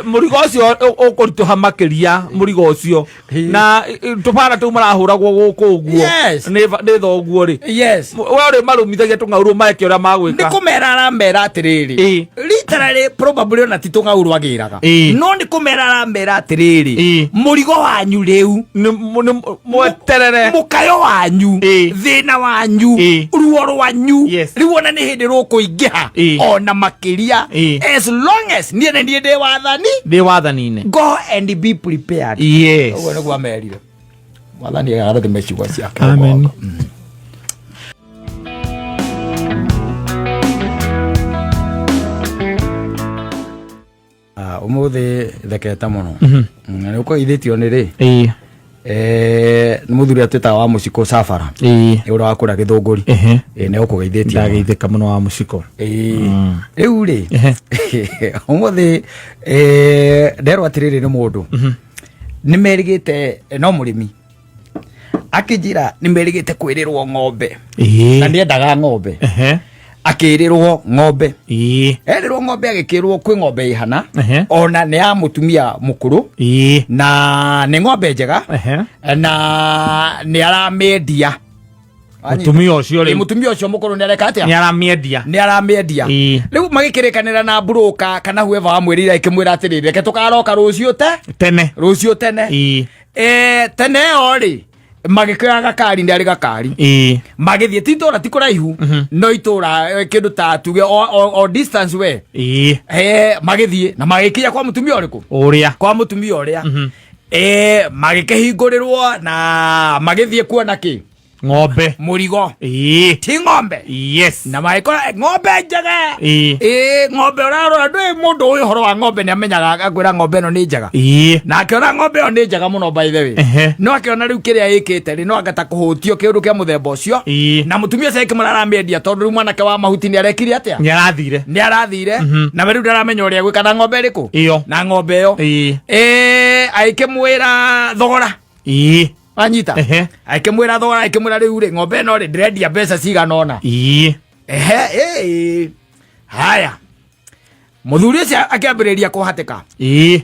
Mũrigo ũcio ũkũritũha makĩria, mũrigo ũcio. Na tũbara tũu marahũragwo gũkũ ũguo. Yes. Nĩ thoguo rĩ. Yes. We ũrĩ marũmithagia tũng'aurũ meke ũrĩa magwĩka. Nĩ kũmera aramera atĩrĩrĩ. Ĩĩ. Literally probably ona ti tũng'aurũ agĩraga. Ĩĩ. No nĩ kũmera aramera atĩrĩrĩ. Ĩĩ. Mũrigo wanyu rĩu. Nĩ mweterere. Mũkayo wanyu. Ĩĩ. Thĩna wanyu. Ĩĩ. Ruo rwanyu. Yes. Rĩu ona nĩ hĩndĩ rũkũingĩha. Ĩĩ. Ona makĩria. Ĩĩ. As long as niĩ nĩ niĩ ndĩ wathani. Ndĩ wathani-inĩ. Go and be prepared. Yes. Ũguo nĩguo amerire. Mwathani arathime ciugo ciake. Amen. Ũmũthĩ thekete mũno. Na nĩ ũkũgeithĩtio nĩ rĩ? Ĩĩ. Nĩ mũthuri atwĩtaga wa Mũcikũ Sabara. Ĩĩ. Nĩ ũrĩa wa kũrĩa Gĩthũngũri. Ehe. Nĩ ũkũgeithĩtio. Ndageithĩka mũno wa Mũcikũ. Ĩĩ. Rĩu rĩ, Ehe. ũmũthĩ, nderwo atĩrĩrĩ nĩ mũndũ. Nĩ merĩgĩte no mũrĩmi. Akĩnjĩra nĩ merĩgĩte kwĩrĩrwo ng'ombe. Ĩĩ. Na nĩendaga ng'ombe. Ehe. Akĩrĩrwo ng'ombe. Erĩrwo ng'ombe, agĩkĩrwo kwĩ ng'ombe ĩhana ona nĩ ya mũtumia mũkũrũ na nĩ ng'ombe njega na nĩ aramĩendia. Mũtumia ũcio rĩu. Mũtumia ũcio mũkũrũ nĩ areka atĩa? Nĩ aramĩendia. Nĩ aramĩendia. Rĩu magĩkĩrĩkanĩra na broker kana whoever wamwĩrĩire, akĩmwĩra atĩrĩrĩ, reke tũkaroka rũciũ te tene. Rũciũ tene. Tene ĩyo rĩ, magĩkĩoya gakari, nĩ arĩ gakari, magĩthiĩ. Ti itũra, ti kũraihu, no itũra kĩndũ ta tuge o distance we. Magĩthiĩ na magĩkinya kwa mũtumia ũrĩkũ? Ũrĩa. Kwa mũtumia ũrĩa. Magĩkĩhingũrĩrwo na magĩthiĩ kuona kĩ? Ng'ombe. Mũrigo. Ti ng'ombe. Na magĩkora ng'ombe njega. Ĩĩ, ng'ombe ũrarora ndũĩ mũndũ ũyũ ũhoro wa ng'ombe nĩ amenyaga, akwĩra ng'ombe ĩno nĩ njega. Na akĩona ng'ombe ĩyo nĩ njega mũno, by the way. No akĩona rĩu kĩrĩa ĩkĩte rĩ, no angata kũhũtio kĩũndũ kĩa mũthemba ũcio. Na mũtumia ũcio akĩmwĩra aramĩendia tondũ rĩu mwanake wa mahuti nĩ arekire atĩa? Nĩ arathire. Nĩ arathire. Na we rĩu ndaramenya ũrĩa gwĩka na ng'ombe ĩrĩkũ? Ĩyo. Na ng'ombe ĩyo. Agĩkĩmwĩra thogora. Wanyita? Ehe. Akĩmwĩra thogora, akĩmwĩra rĩu rĩ, ng'ombe ĩno rĩ, ndĩrendia mbeca cigana ũna. Ehe, ĩĩ. Haya, mũthuri ũcio akĩambĩrĩria kũhatĩka.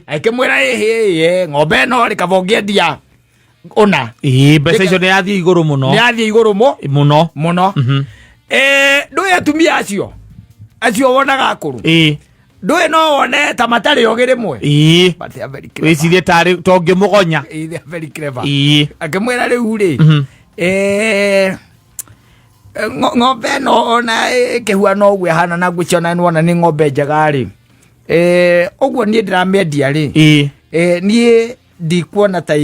Akĩmwĩra, ĩhĩ, ĩĩ, ng'ombe ĩno rĩ, kaba ũngĩendia ũna. Mbeca icio nĩ yathiĩ igũrũ mũno. Nĩ yathiĩ igũrũ mũno. Mũno. Ndũĩ atumia acio wonaga akũrũ, ndũĩ no wone ta matarĩ ogĩ rĩmwe. But they are very clever. Wĩcirie tarĩ tongĩmũgonya. Ĩĩ, they are very clever. Akĩmwĩra rĩu rĩ, ng'ombe ĩno ona ĩkĩhuana ũguo ĩhana na ngwĩciona nĩwona nĩ ng'ombe njega rĩ, ũguo niĩ ndĩramĩendia rĩ, niĩ ndikuona ta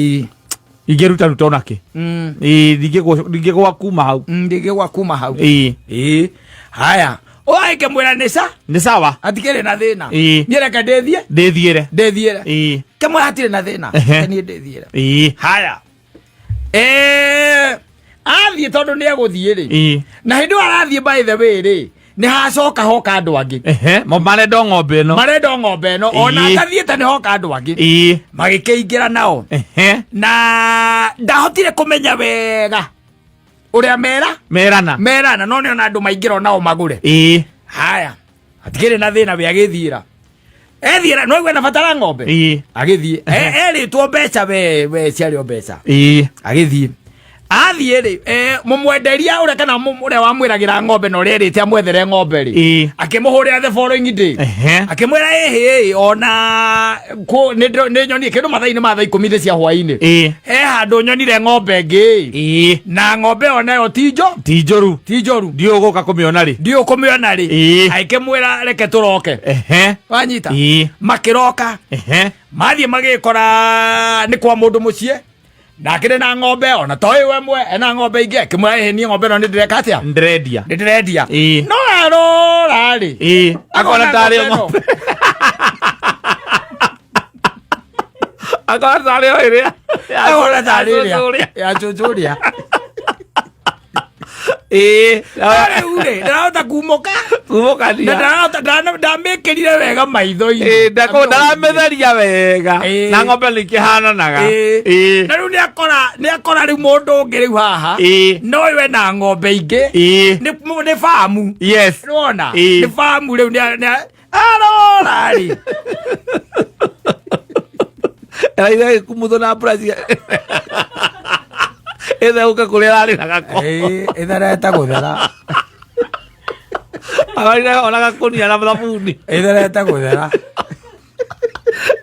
Ingĩruta ruta onakĩ? Ndingĩgwa kuma hau. Ndingĩgwa kuma hau. Ĩĩ, haya, ũgagĩkĩmwĩra nĩ ca Nĩ sawa. Hatikĩrĩ na thĩna. Niĩ reke ndĩthiĩ. Ndĩthiĩre. Ndĩthiĩre. Kĩmwĩra hatirĩ na thĩna. Reke niĩ ndĩthiĩre. Haya, athiĩ tondũ nĩ egũthiĩ rĩ, na hĩndĩ ĩyo arathiĩ, by the way rĩ, nĩ hacoka hoka andũ angĩ. Ehe, marenda o ng'ombe ĩno. Marenda o ng'ombe ĩno. Ona atathiĩte nĩ hoka andũ angĩ. Magĩkĩingĩra nao. Na ndahotire kũmenya wega ũrĩa mera Merana. Merana, no nĩ ona andũ maingĩra onao magũre. Haya, hatikĩrĩ na thĩna, we agĩthiĩra, ethiĩra no igwe na bata wa ng'ombe. Agĩthiĩ. Erĩtwo mbeca, we ciarĩ o mbeca. Agĩthiĩ, athiĩ rĩ, mũmwenderia ũrĩa kana ũrĩa wamwĩragĩra ng'ombe na ũrĩa erĩte amwethere ng'ombe rĩ, akĩmũhũrĩra the following day. Akĩmwĩra, ĩhĩ, ona nĩ nyonire kĩndũ mathaa-inĩ ma thaa 10 cia hwaĩ-inĩ. He handũ nyonire ng'ombe ĩngĩ. Na ng'ombe ĩyo nayo ti njo Ti njũru. Ti njoru. Ndiũĩ ũgũka kũmĩona rĩ. Ndiũĩ ũkũmĩona rĩ. Agĩkĩmwĩra reke tũroke. Wanyita? Makĩroka. Mathiĩ magĩkora nĩ kwa mũndũ mũciĩ na akĩrĩ na ng'ombe ona to ĩwe ĩmwe, ena ng'ombe ingĩ. Akĩmwĩra, ĩhĩ, niĩ ng'ombe ĩno nĩ ndĩreka atĩa? Ndĩrendia. Nĩ ndĩrendia. No arora rĩ, Akona tarĩ o ng'ombe ĩno. Ng'ombe akona tarĩ o ĩrĩa Akona tarĩ ĩrĩa ya cũcũ ũrĩa. Rĩu rĩ, ndarahota kumũka na Kumũkania. Ndarahota ndamĩkĩrire wega maitho-inĩ. Ndaramĩtheria wega. Na ng'ombe nĩ ikĩhananaga. Na rĩu nĩ akora rĩu mũndũ ũngĩ rĩu haha, no we na ng'ombe ingĩ. Nĩ famu. Nĩwona? Nĩ famu rĩu arora rĩ. Eraitha gĩkumutho na mbura ĩtheũke kũrĩa ĩrarĩ na gako. Ĩtherete gũthera. Ararĩ ona gakũnia na thabuni. Ĩtherete gũthera.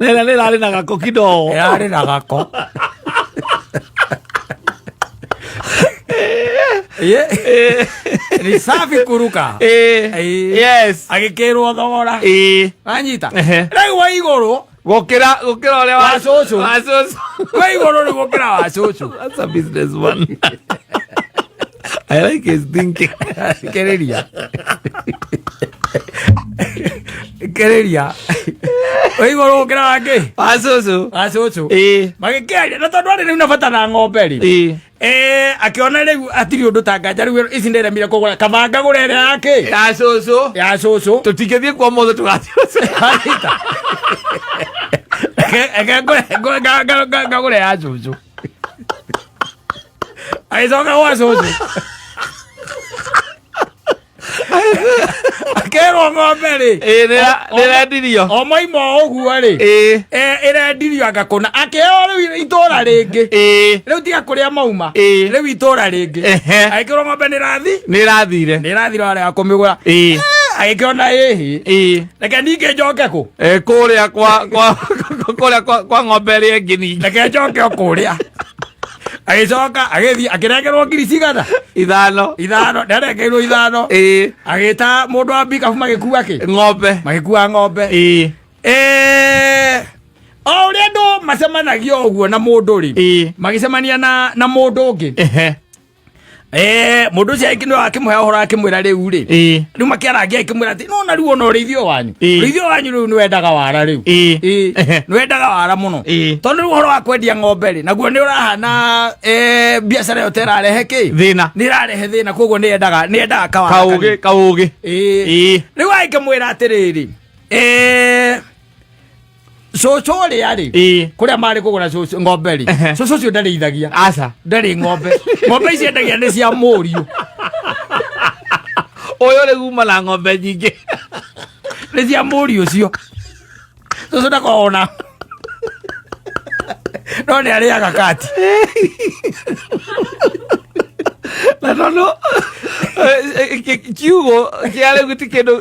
Na ĩrĩa nĩ ĩrarĩ na gako kidogo. Ĩrarĩ na gako. Ni safi kuruka. Agĩkĩrwo thogora. Wanyita? Rĩu wa igũrũ Gũkĩra ũrĩa wa cũcũ. Wa cũcũ. Wa igũrũ rĩu gũkĩra wa cũcũ. That's a business one. I like his thinking. Kĩrĩria, kĩrĩria, wa igũrũ gũkĩra wangĩ. Wa cũcũ. Wa cũcũ. Magĩkĩaria na tondũ arĩ rĩu na bata na ng'ombe rĩ, akĩona rĩu atirĩ ũndũ ta nganja rĩu ici ndĩremire kũgũra, kaba ngagũra ĩrĩa yake. Ya cũcũ. Ya cũcũ. Tũtingĩthiĩ kwa mothe, tũgathiĩ. Anita. Eke ngagũre ya cũcũ. Agĩcoka gwa cũcũ. Agĩkĩrwo ng'ombe rĩ. Ĩĩ, nĩrendirio. O moima o ũguo rĩ. Ĩrendirio anga kũna. Akĩheo rĩu itũra rĩngĩ. Rĩu tiga kũrĩa mauma. Rĩu itũra rĩngĩ. Agĩkĩrwo ng'ombe nĩrathi. Nĩrathire. Nĩrathire arĩa kũmĩgũra. Agĩkĩona ĩhĩ. Reke ningĩ njoke kũ? Kũrĩa kwa kwa kũrĩa kwa kwa ng'ombe ĩrĩa ĩngĩ ningĩ. Reke njoke o kũrĩa. Agĩcoka agĩthiĩ akĩrengerwo ngiri cigana? 5. 5, nĩarengeirwo 5. Agĩta mũndũ wa mbikabu magĩkua kĩ? Ng'ombe. Magĩkua ng'ombe. O ũrĩa andũ macemanagia ũguo na mũndũ rĩ. Magĩcemania na mũndũ ũngĩ. Mũndũ ũcio nĩwe akĩmũhe ũhoro akĩmwĩra rĩu rĩ. Rĩu makĩarangia akĩmwĩra atĩ no na rĩu ona ũrĩithio wanyu. Ũrĩithio wanyu rĩu nĩwendaga wara rĩu. Nĩwendaga wara mũno. Tondũ rĩu ũhoro wa kwendia ng'ombe rĩ, naguo nĩ ũrahana biacara ĩyo ta ĩrarehe kĩ? Thĩna. Nĩ ĩrarehe thĩna, koguo nĩ yendaga kawara Kaũgĩ, kanini. kaũgĩ. Rĩu agĩkĩmwĩra atĩrĩrĩ, cũcũ ũrĩa rĩ, kũrĩa marĩ kũgũra cũcũ ng'ombe rĩ, cũcũ ũcio ndarĩithagia. Aca. Ndarĩ ng'ombe. Ng'ombe ici endagia nĩ cia mũriũ. Ũyũ rĩu uma na ng'ombe nyingĩ. Nĩ cia mũriũ ũcio. Cũcũ ndakoragwo na. No nĩ arĩaga kati. Na tondũ kiugo kĩa rĩu ti kĩndũ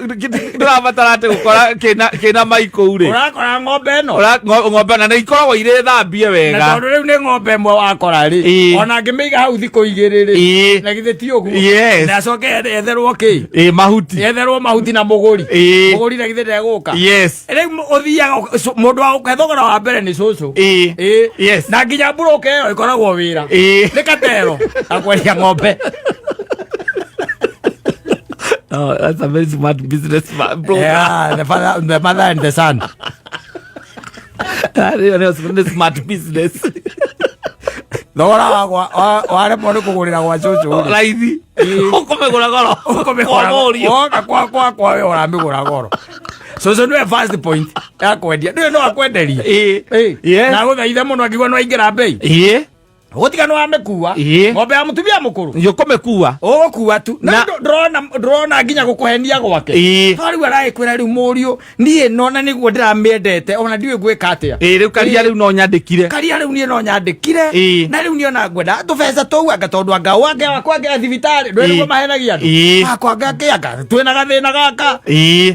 ndũrabatara atĩ gũkora kĩna mai kũu rĩ. Ũrakora ng'ombe ĩno. Ng'ombe na nĩ ikoragwo irĩ thambie wega. Na tondũ rĩu nĩ ng'ombe ĩmwe wakora rĩ. Ona angĩmĩiga hau thikũ 2 rĩ. Na githĩ ti ũguo. Yes. Na acoke etherwo kĩ? Mahuti. Etherwo mahuti na mũgũri. Mũgũri na githĩ ndegũka. Yes. Rĩu ũthiaga mũndũ wa gũkũhe thogora wa mbere nĩ cũcũ. Yes. Na nginya mburũka ĩyo ĩkoragwo wĩra. Nĩ katero gakwendia ng'ombe. Oh, that's a very smart business man, bro. Yeah, the father, the mother and the son. That is smart business. Thogora wakwa waremwo nĩ kũgũrĩra gwa cũcũ rĩ. Raithi. Ũkũmĩgũra goro. Ũkũmĩgũra Kwa mũriũ. Woka kwa kwa kwa we ũramĩgũra goro. Cũcũ nĩwe first point ya kwendia. Nĩwe no akwenderie. Yes. Na gũthaitha mũno akiuga no aingĩra mbei. Gũtiga nĩ wamĩkua. Ng'ombe ya mũtumia mũkũrũ. Ũkũmĩkua. Ũgũkua tu. Na ndũrona nginya gũkũhenia gwake. No rĩu aragĩkwĩra rĩu mũriũ, niĩ nona nĩguo ndĩramĩendete, ona ndiũĩ ngwĩka atĩa. Rĩu karia rĩu no nyandĩkire. Karia rĩu niĩ no nyandĩkire. Na rĩu niĩ ona ngwenda tũbeca tũu anga tondũ anga wange wakwa angĩra thibitarĩ, ndũĩ nĩguo mahenagia andũ. Wakwa anga kĩ anga twĩna gathĩna gaka.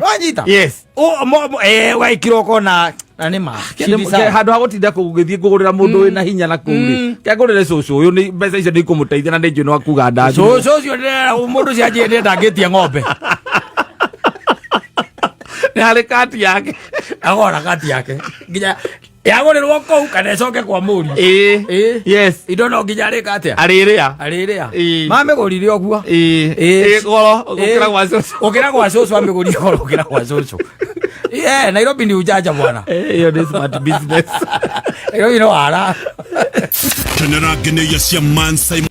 Wanyita? Yes. Ũgagĩkira ũkona na nĩ ma. Handũ ha gũtinda gũgĩthiĩ kũgũrĩra mũndũ wĩna hinya na kũu rĩ, kĩangũrĩre cũcũ ũyũ, nĩ mbeca icio nĩ ikũmũteithia na nĩ njũĩ no akuga ndathimwo. Cũcũ ũcio ndĩrera mũndũ ũcio anjĩrire ndangĩtia ng'ombe. Nĩ harĩ kati yake. Agora kati yake. Nginya yagũrĩrwo kũu kana ĩcoke kwa mũriũ. Yes. Indo no nginya arĩka atĩa? Arĩrĩa. Arĩrĩa. Mamĩgũrire ũguo. Goro gũkĩra gwa cũcũ. Gũkĩra gwa cũcũ amĩgũrire goro gũkĩra gwa cũcũ. Yeah, Nairobi ni ujanja bwana. Hiyo ni smart business. Nairobi no wara. Kenera ngeneia cia Mansai.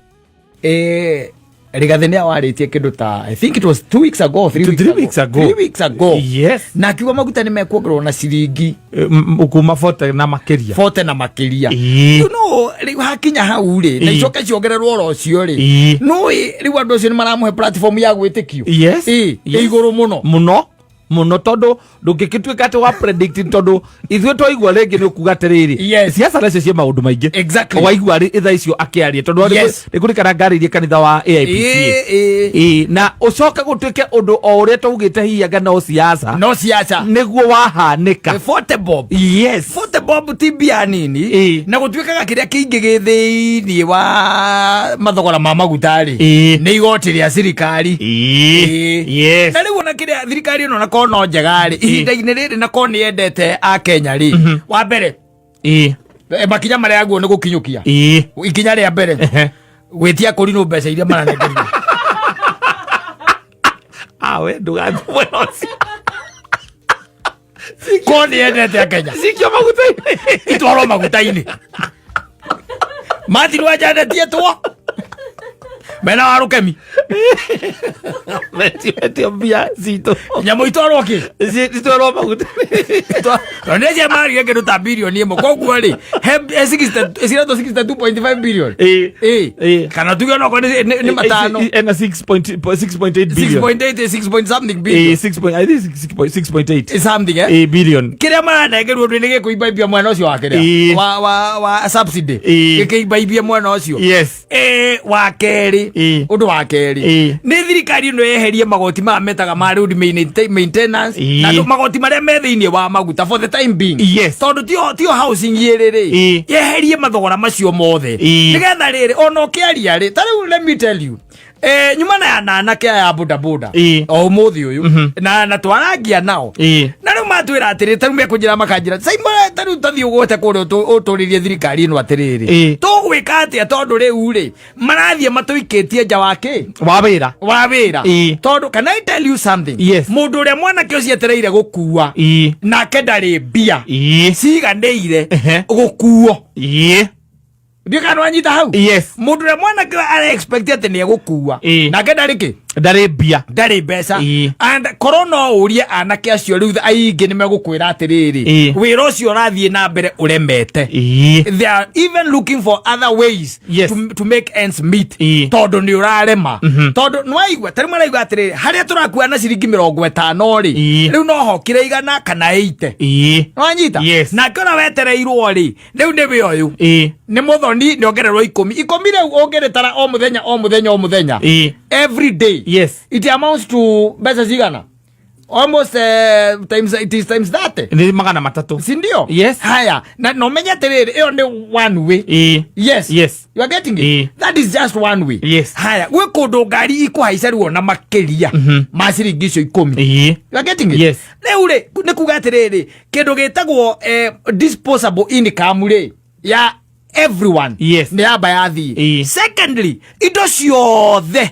Rigathi nĩ awarĩtie kĩndũ ta I think it was 2 weeks ago, 3 Two, weeks three ago. weeks ago. 3 weeks ago. Yes. Na akiuga maguta nĩ mekuongererwo na ciringi kuma 40 na makĩria. 40 na makĩria. You know, rĩu hakinya hau rĩ, na icoke ciongererwo oro ũcio rĩ. No rĩu andũ acio nĩ maramũhe platform ya gwĩtĩkio. Yes. Yes. Igũrũ mũno. Mũno. Mũno tondũ ndũngĩgĩtuĩka atĩ wa predict tondũ ithuĩ twaigua rĩngĩ nĩ ũkuga atĩrĩrĩ. Yes. Siasa nacio ciĩ maũndũ maingĩ. Exactly. Waigua rĩ thaa icio akĩaria tondũ Yes. nĩ kũrikana ngarĩirie kanitha wa AIPCA. Na ũcoke gũtuĩke ũndũ o ũrĩa twaugĩte hihi anga no siasa. No siasa. Nĩguo wahanĩka. 40 bob. Yes. 40 bob ti mbia nini. Na gũtuĩkaga kĩrĩa kĩingĩ gĩ thĩiniĩ wa mathogora ma maguta rĩ. Nĩ igoti rĩa thirikari. Yes. Na rĩu ona kĩrĩa thirikari ĩno na korwo no njega rĩ, ihinda-inĩ rĩrĩ na korwo nĩ yendete Akenya rĩ. Wa mbere, makinya marĩa yaguo nĩ gũkinyũkia. Ikinya rĩa mbere, gwĩtia kũrinũ mbeca iria maranengerio. Awe ndũgathiĩ mwena ũcio. Korwo nĩ yendete Akenya. Cikio maguta-inĩ. Itwarwo maguta-inĩ. Martin Wanja ndetietwo. Mena wa rukemi. Metio mbia citũ. Nyamũ itwarwo kĩ? Citwarwo maguta. Tondũ nĩ ciamarire kĩndũ ta bilioni ĩmwe koguo rĩ he ciretwo 62.5 billion. Ĩĩ. Ĩĩ. Ĩĩ. Kana tuge onokorwo nĩ matano. Ena 6.8 billion. 6.8 6 point something Ĩĩ, billion. 6 point, I think 6.8. Something eh. Ĩĩ, billion. Kĩrĩa maranengerwo ũndũ nĩ gĩkũimbaibia mwena ũcio wa kĩrĩa Ĩĩ. wa subsidy. Ĩĩ. Gĩkĩimbaibia mwena ũcio. Yes. Wa kerĩ. Ĩĩ. Ũndũ wa kerĩ. Ĩĩ. Nĩ thirikari ĩno yeherie magoti maya metaga ma road maintenance Ĩĩ. na magoti marĩa me thĩinĩ wa maguta for the time being. Yes. Tondũ tio housing ĩrĩ rĩ. Ĩĩ. Yeherie mathogora macio mothe. Ĩĩ. Nĩgetha rĩrĩ ona ũkĩaria rĩ ta rĩu let me tell you. Nyuma na anake aya a boda boda Ĩĩ. o ũmũthĩ ũyũ na twarangia nao Ĩĩ. Na rĩu matwĩra atĩrĩ ta rĩu mekũnjĩra makanjĩra Simon ta rĩu tathiĩ ũgwete kũrĩa ũtũrĩrie thirikari ĩno atĩrĩrĩ Ĩĩ. tũgwĩka atĩa tondũ rĩu rĩ marathiĩ matũikĩtie nja wa kĩ Wa wĩra. Wa wĩra. Ĩĩ. Tondũ can I tell you something? Yes. Mũndũ ũrĩa mwanake ũcio etereire gũkua Ĩĩ. nake ndarĩ mbia Ĩĩ. ciganĩire Ehe. gũkuo. Ĩĩ. Ndiũ kana wanyita hau? Yes. Mũndũ ũrĩa mwanake ara expect atĩ nĩ egũkua Ĩĩ. nake ndarĩ kĩ? Ndarĩ mbia. Ndarĩ mbeca. Ĩĩ. And korwo no ũrie anake acio rĩu aingĩ nĩ megũkwĩra atĩrĩrĩ Ĩĩ. wĩra ũcio ũrathiĩ na mbere ũremete. Ĩĩ. They are even looking for other ways Yes. to make ends meet Ĩĩ. tondũ nĩ ũrarema tondũ nĩwaigua tarĩu maraigua atĩrĩrĩ harĩa tũrakua na ciringi 50 rĩ Ĩĩ. rĩu no hokire 100 kana 80. Ĩĩ. Nĩwanyita? Yes. Nake ũrĩa wetereirwo rĩ rĩu nĩwe ũyũ Ĩĩ. Nĩ mũthoni nĩ ongererwo ikũmi ikũmi rĩu ũngĩrĩtara o mũthenya o mũthenya o mũthenya Ĩĩ. every day Yes. it amounts to mbeca cigana? Almost times, it is times 30. Nĩ 300. Si ndio? Yes. Haya na no menye atĩrĩrĩ ĩyo nĩ one way. Ĩĩ. Yes. Yes. You are getting it? Ĩĩ. That is just one way. Yes. Haya gwĩ kũndũ ngari ikũhaica rĩu ona makĩria ma ciringi icio 10. Ĩĩ. You are getting it? Yes. Rĩu rĩ nĩ kuga atĩrĩrĩ kĩndũ gĩtagwo disposable income rĩ ya everyone Yes. nĩ yamba yathiĩ. Ĩĩ. Secondly, indo ciothe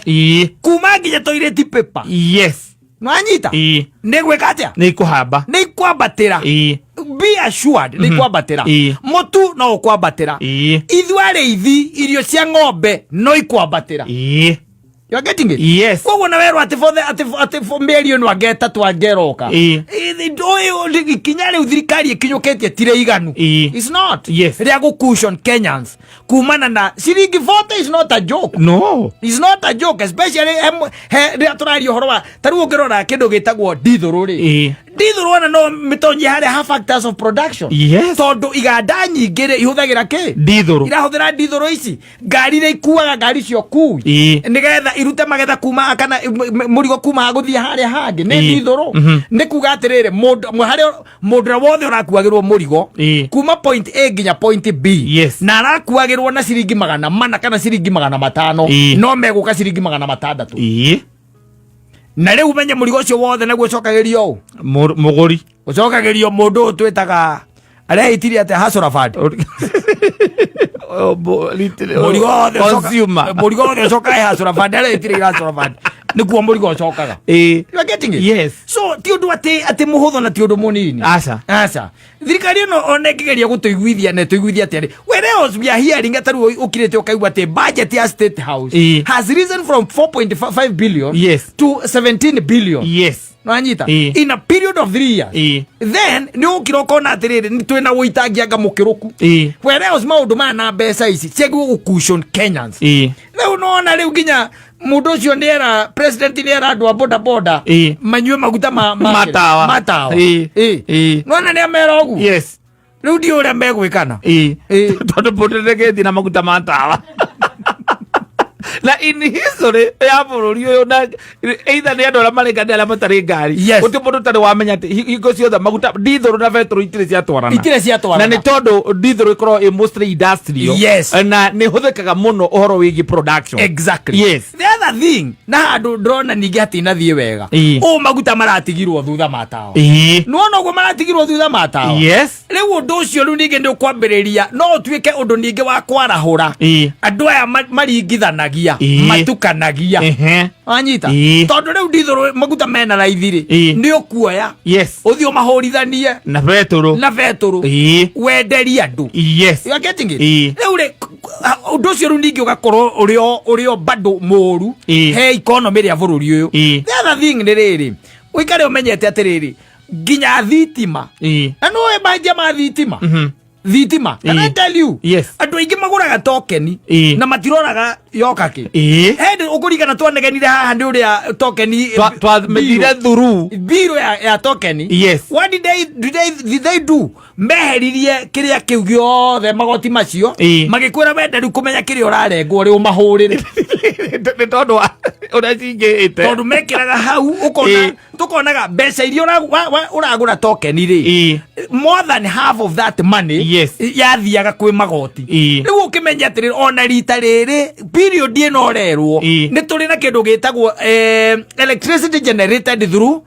Ĩĩ. Kuma nginya toilet paper. Yes. Nwanyita? Ĩĩ. Nĩ gwĩka atĩa? Nĩ ikũhamba. Nĩ ikwambatĩra. Ĩĩ. Be assured nĩ ikwambatĩra. Ĩĩ. Mũtu no ũkwambatĩra. Ĩĩ. Ithuĩ arĩithi irio cia ng'ombe no ikwambatĩra. Ĩĩ. You are getting it? Yes. Koguo na werwo atĩ for the atĩ for mĩeri ĩno anga ĩtatũ angeroka. Ĩĩ. Ũyũ ikinya rĩu thirikari ĩkinyũkĩtie ti rĩiganu. Ĩĩ. It's not. Yes. Rĩa gũ cushion Kenyans kumana na ciringi 40 is not a joke. No. It's not a joke, especially he rĩrĩa tũraria ũhoro wa ta rĩu ũngĩrora kĩndũ gĩtagwo ndithũrũ rĩ Ĩĩ. ndithũrũ ona no mĩtonyie harĩa ha factors of production Yes. tondũ iganda nyingĩ rĩ ihũthagĩra kĩ? Ndithũrũ. Irahũthĩra ndithũrũ ici ngari iria ikuaga ngari cia ũkui Ĩĩ. nĩgetha irute magetha kuma kana mũrigo kuma gũthiĩ harĩa hangĩ nĩ Ĩĩ. ndithũrũ. Nĩ kuga atĩrĩrĩ mũndũ harĩa mũndũ ũrĩa wothe ũrakuagĩrwo mũrigo Ĩĩ. kuma point A nginya point B Yes. na arakuagĩrwo na ciringi 400 kana ciringi 500 Ĩĩ. no megũka ciringi 600. Ĩĩ. Na rĩu menye mũrigo ũcio wothe naguo ũcokagĩrio ũ? Mũgũri. Ũcokagĩrio mũndũ ũyũ twĩtaga arĩa ĩtirie atĩa Hustler Fund. Mũrigo wothe Consumer. Mũrigo wothe ũcokaga Hustler Fund arĩa ĩtirie Hustler Fund nĩkuo mũrigo ũcokaga. Ĩĩ. You are getting it? Yes. So ti ũndũ atĩ mũhũthũ na ti ũndũ mũnini. Aca. Aca. Thirikari ĩno ona ĩkĩgeria gũtũiguithia na ĩtũiguithia atĩa rĩ whereas we are hearing atĩ rĩu ũkirĩte ũkaigua atĩ budget ya State House Ĩĩ. has risen from 4.5 billion Yes. to 17 billion. Yes. Nwanyita? Ĩĩ. In a period of 3 years. Ĩĩ. Then nĩ ũkira ũkona atĩrĩrĩ nĩ twĩna ũitangi anga mũkĩrũku. Ĩĩ. Whereas maũndũ maya na mbeca ici ciagĩrĩirwo gũ cushion Kenyans. Ĩĩ. Rĩu nona rĩu nginya mũndũ ũcio nĩ era president nĩ era andũ a boda boda Ĩĩ. manyue maguta Matawa. matawa. Ĩĩ. Ĩĩ. Ĩĩ. Nona nĩ amera ũguo? Yes. Rĩu ndiũ ũrĩa megwĩkana. Ĩĩ. Ĩĩ. Tondũ mũndũ ndegĩthiĩ na maguta ma tawa na in history ya bũrũri ũyũ na either nĩ andũ arĩa marĩ ngari arĩa matarĩ ngari Yes. gũtirĩ mũndũ ũtarĩ wamenya atĩ hingo ciothe maguta ndithũrũ na betũrũ itirĩ ciatwarana. Itirĩ ciatwarana. Na nĩ tondũ ndithũrũ ĩkoragwo ĩ mostly industrial. Yes. Na nĩ ĩhũthĩkaga mũno ũhoro wĩgiĩ production. Exactly. Yes. The other thing na handũ ndĩrona ningĩ hatinathiĩ wega Ĩĩ. ũũ maguta maratigirwo thutha ma tawa. Ĩĩ. Nĩwona ũguo maratigirwo thutha ma tawa? Yes. Rĩu ũndũ ũcio rĩu ningĩ nĩ ũkwambĩrĩria no ũtuĩke ũndũ ningĩ wa kwarahũra Ĩĩ. andũ aya maringithanagia. Endia matukanagia. Wanyita? Tondũ rĩu ndithũrũ maguta mena raithi rĩ, nĩ ũkuoya ũthiĩ ũmahũrithanie na betũrũ, na betũrũ, wenderie andũ. You are getting it? Rĩu rĩ, ũndũ ũcio rĩu ningĩ ũgakorwo ũrĩ o bado mũru he economy rĩa bũrũri ũyũ. The other thing nĩ rĩrĩ, ũikare ũmenyete atĩrĩrĩ, nginya thitima, na nĩũĩ manjia ma thitima, thitima, can I tell you, andũ aingĩ magũraga tokeni na matiroraga yoka kĩ. Hĩndĩ ũkũringana twanegenire haha nĩ ũrĩa tokeni Twamĩthire thuru biro ya tokeni. What did they do? Meheririe kĩrĩa kĩu gĩothe, magoti macio, magĩkwĩra wenda rĩu kũmenya kĩrĩa ũrarengwo rĩ, ũmahũrĩre. Nĩ tondũ wa ũrĩa cingĩhĩte. Tondũ mekĩraga hau ũkona, tũkonaga mbeca iria ũragũra tokeni rĩ, more than half of that money yathiaga kwĩ magoti. Rĩu ũkĩmenya atĩrĩrĩ, ona rita rĩrĩ, period ĩno ũrerwo, nĩ tũrĩ na kĩndũ gĩtagwo electricity generated through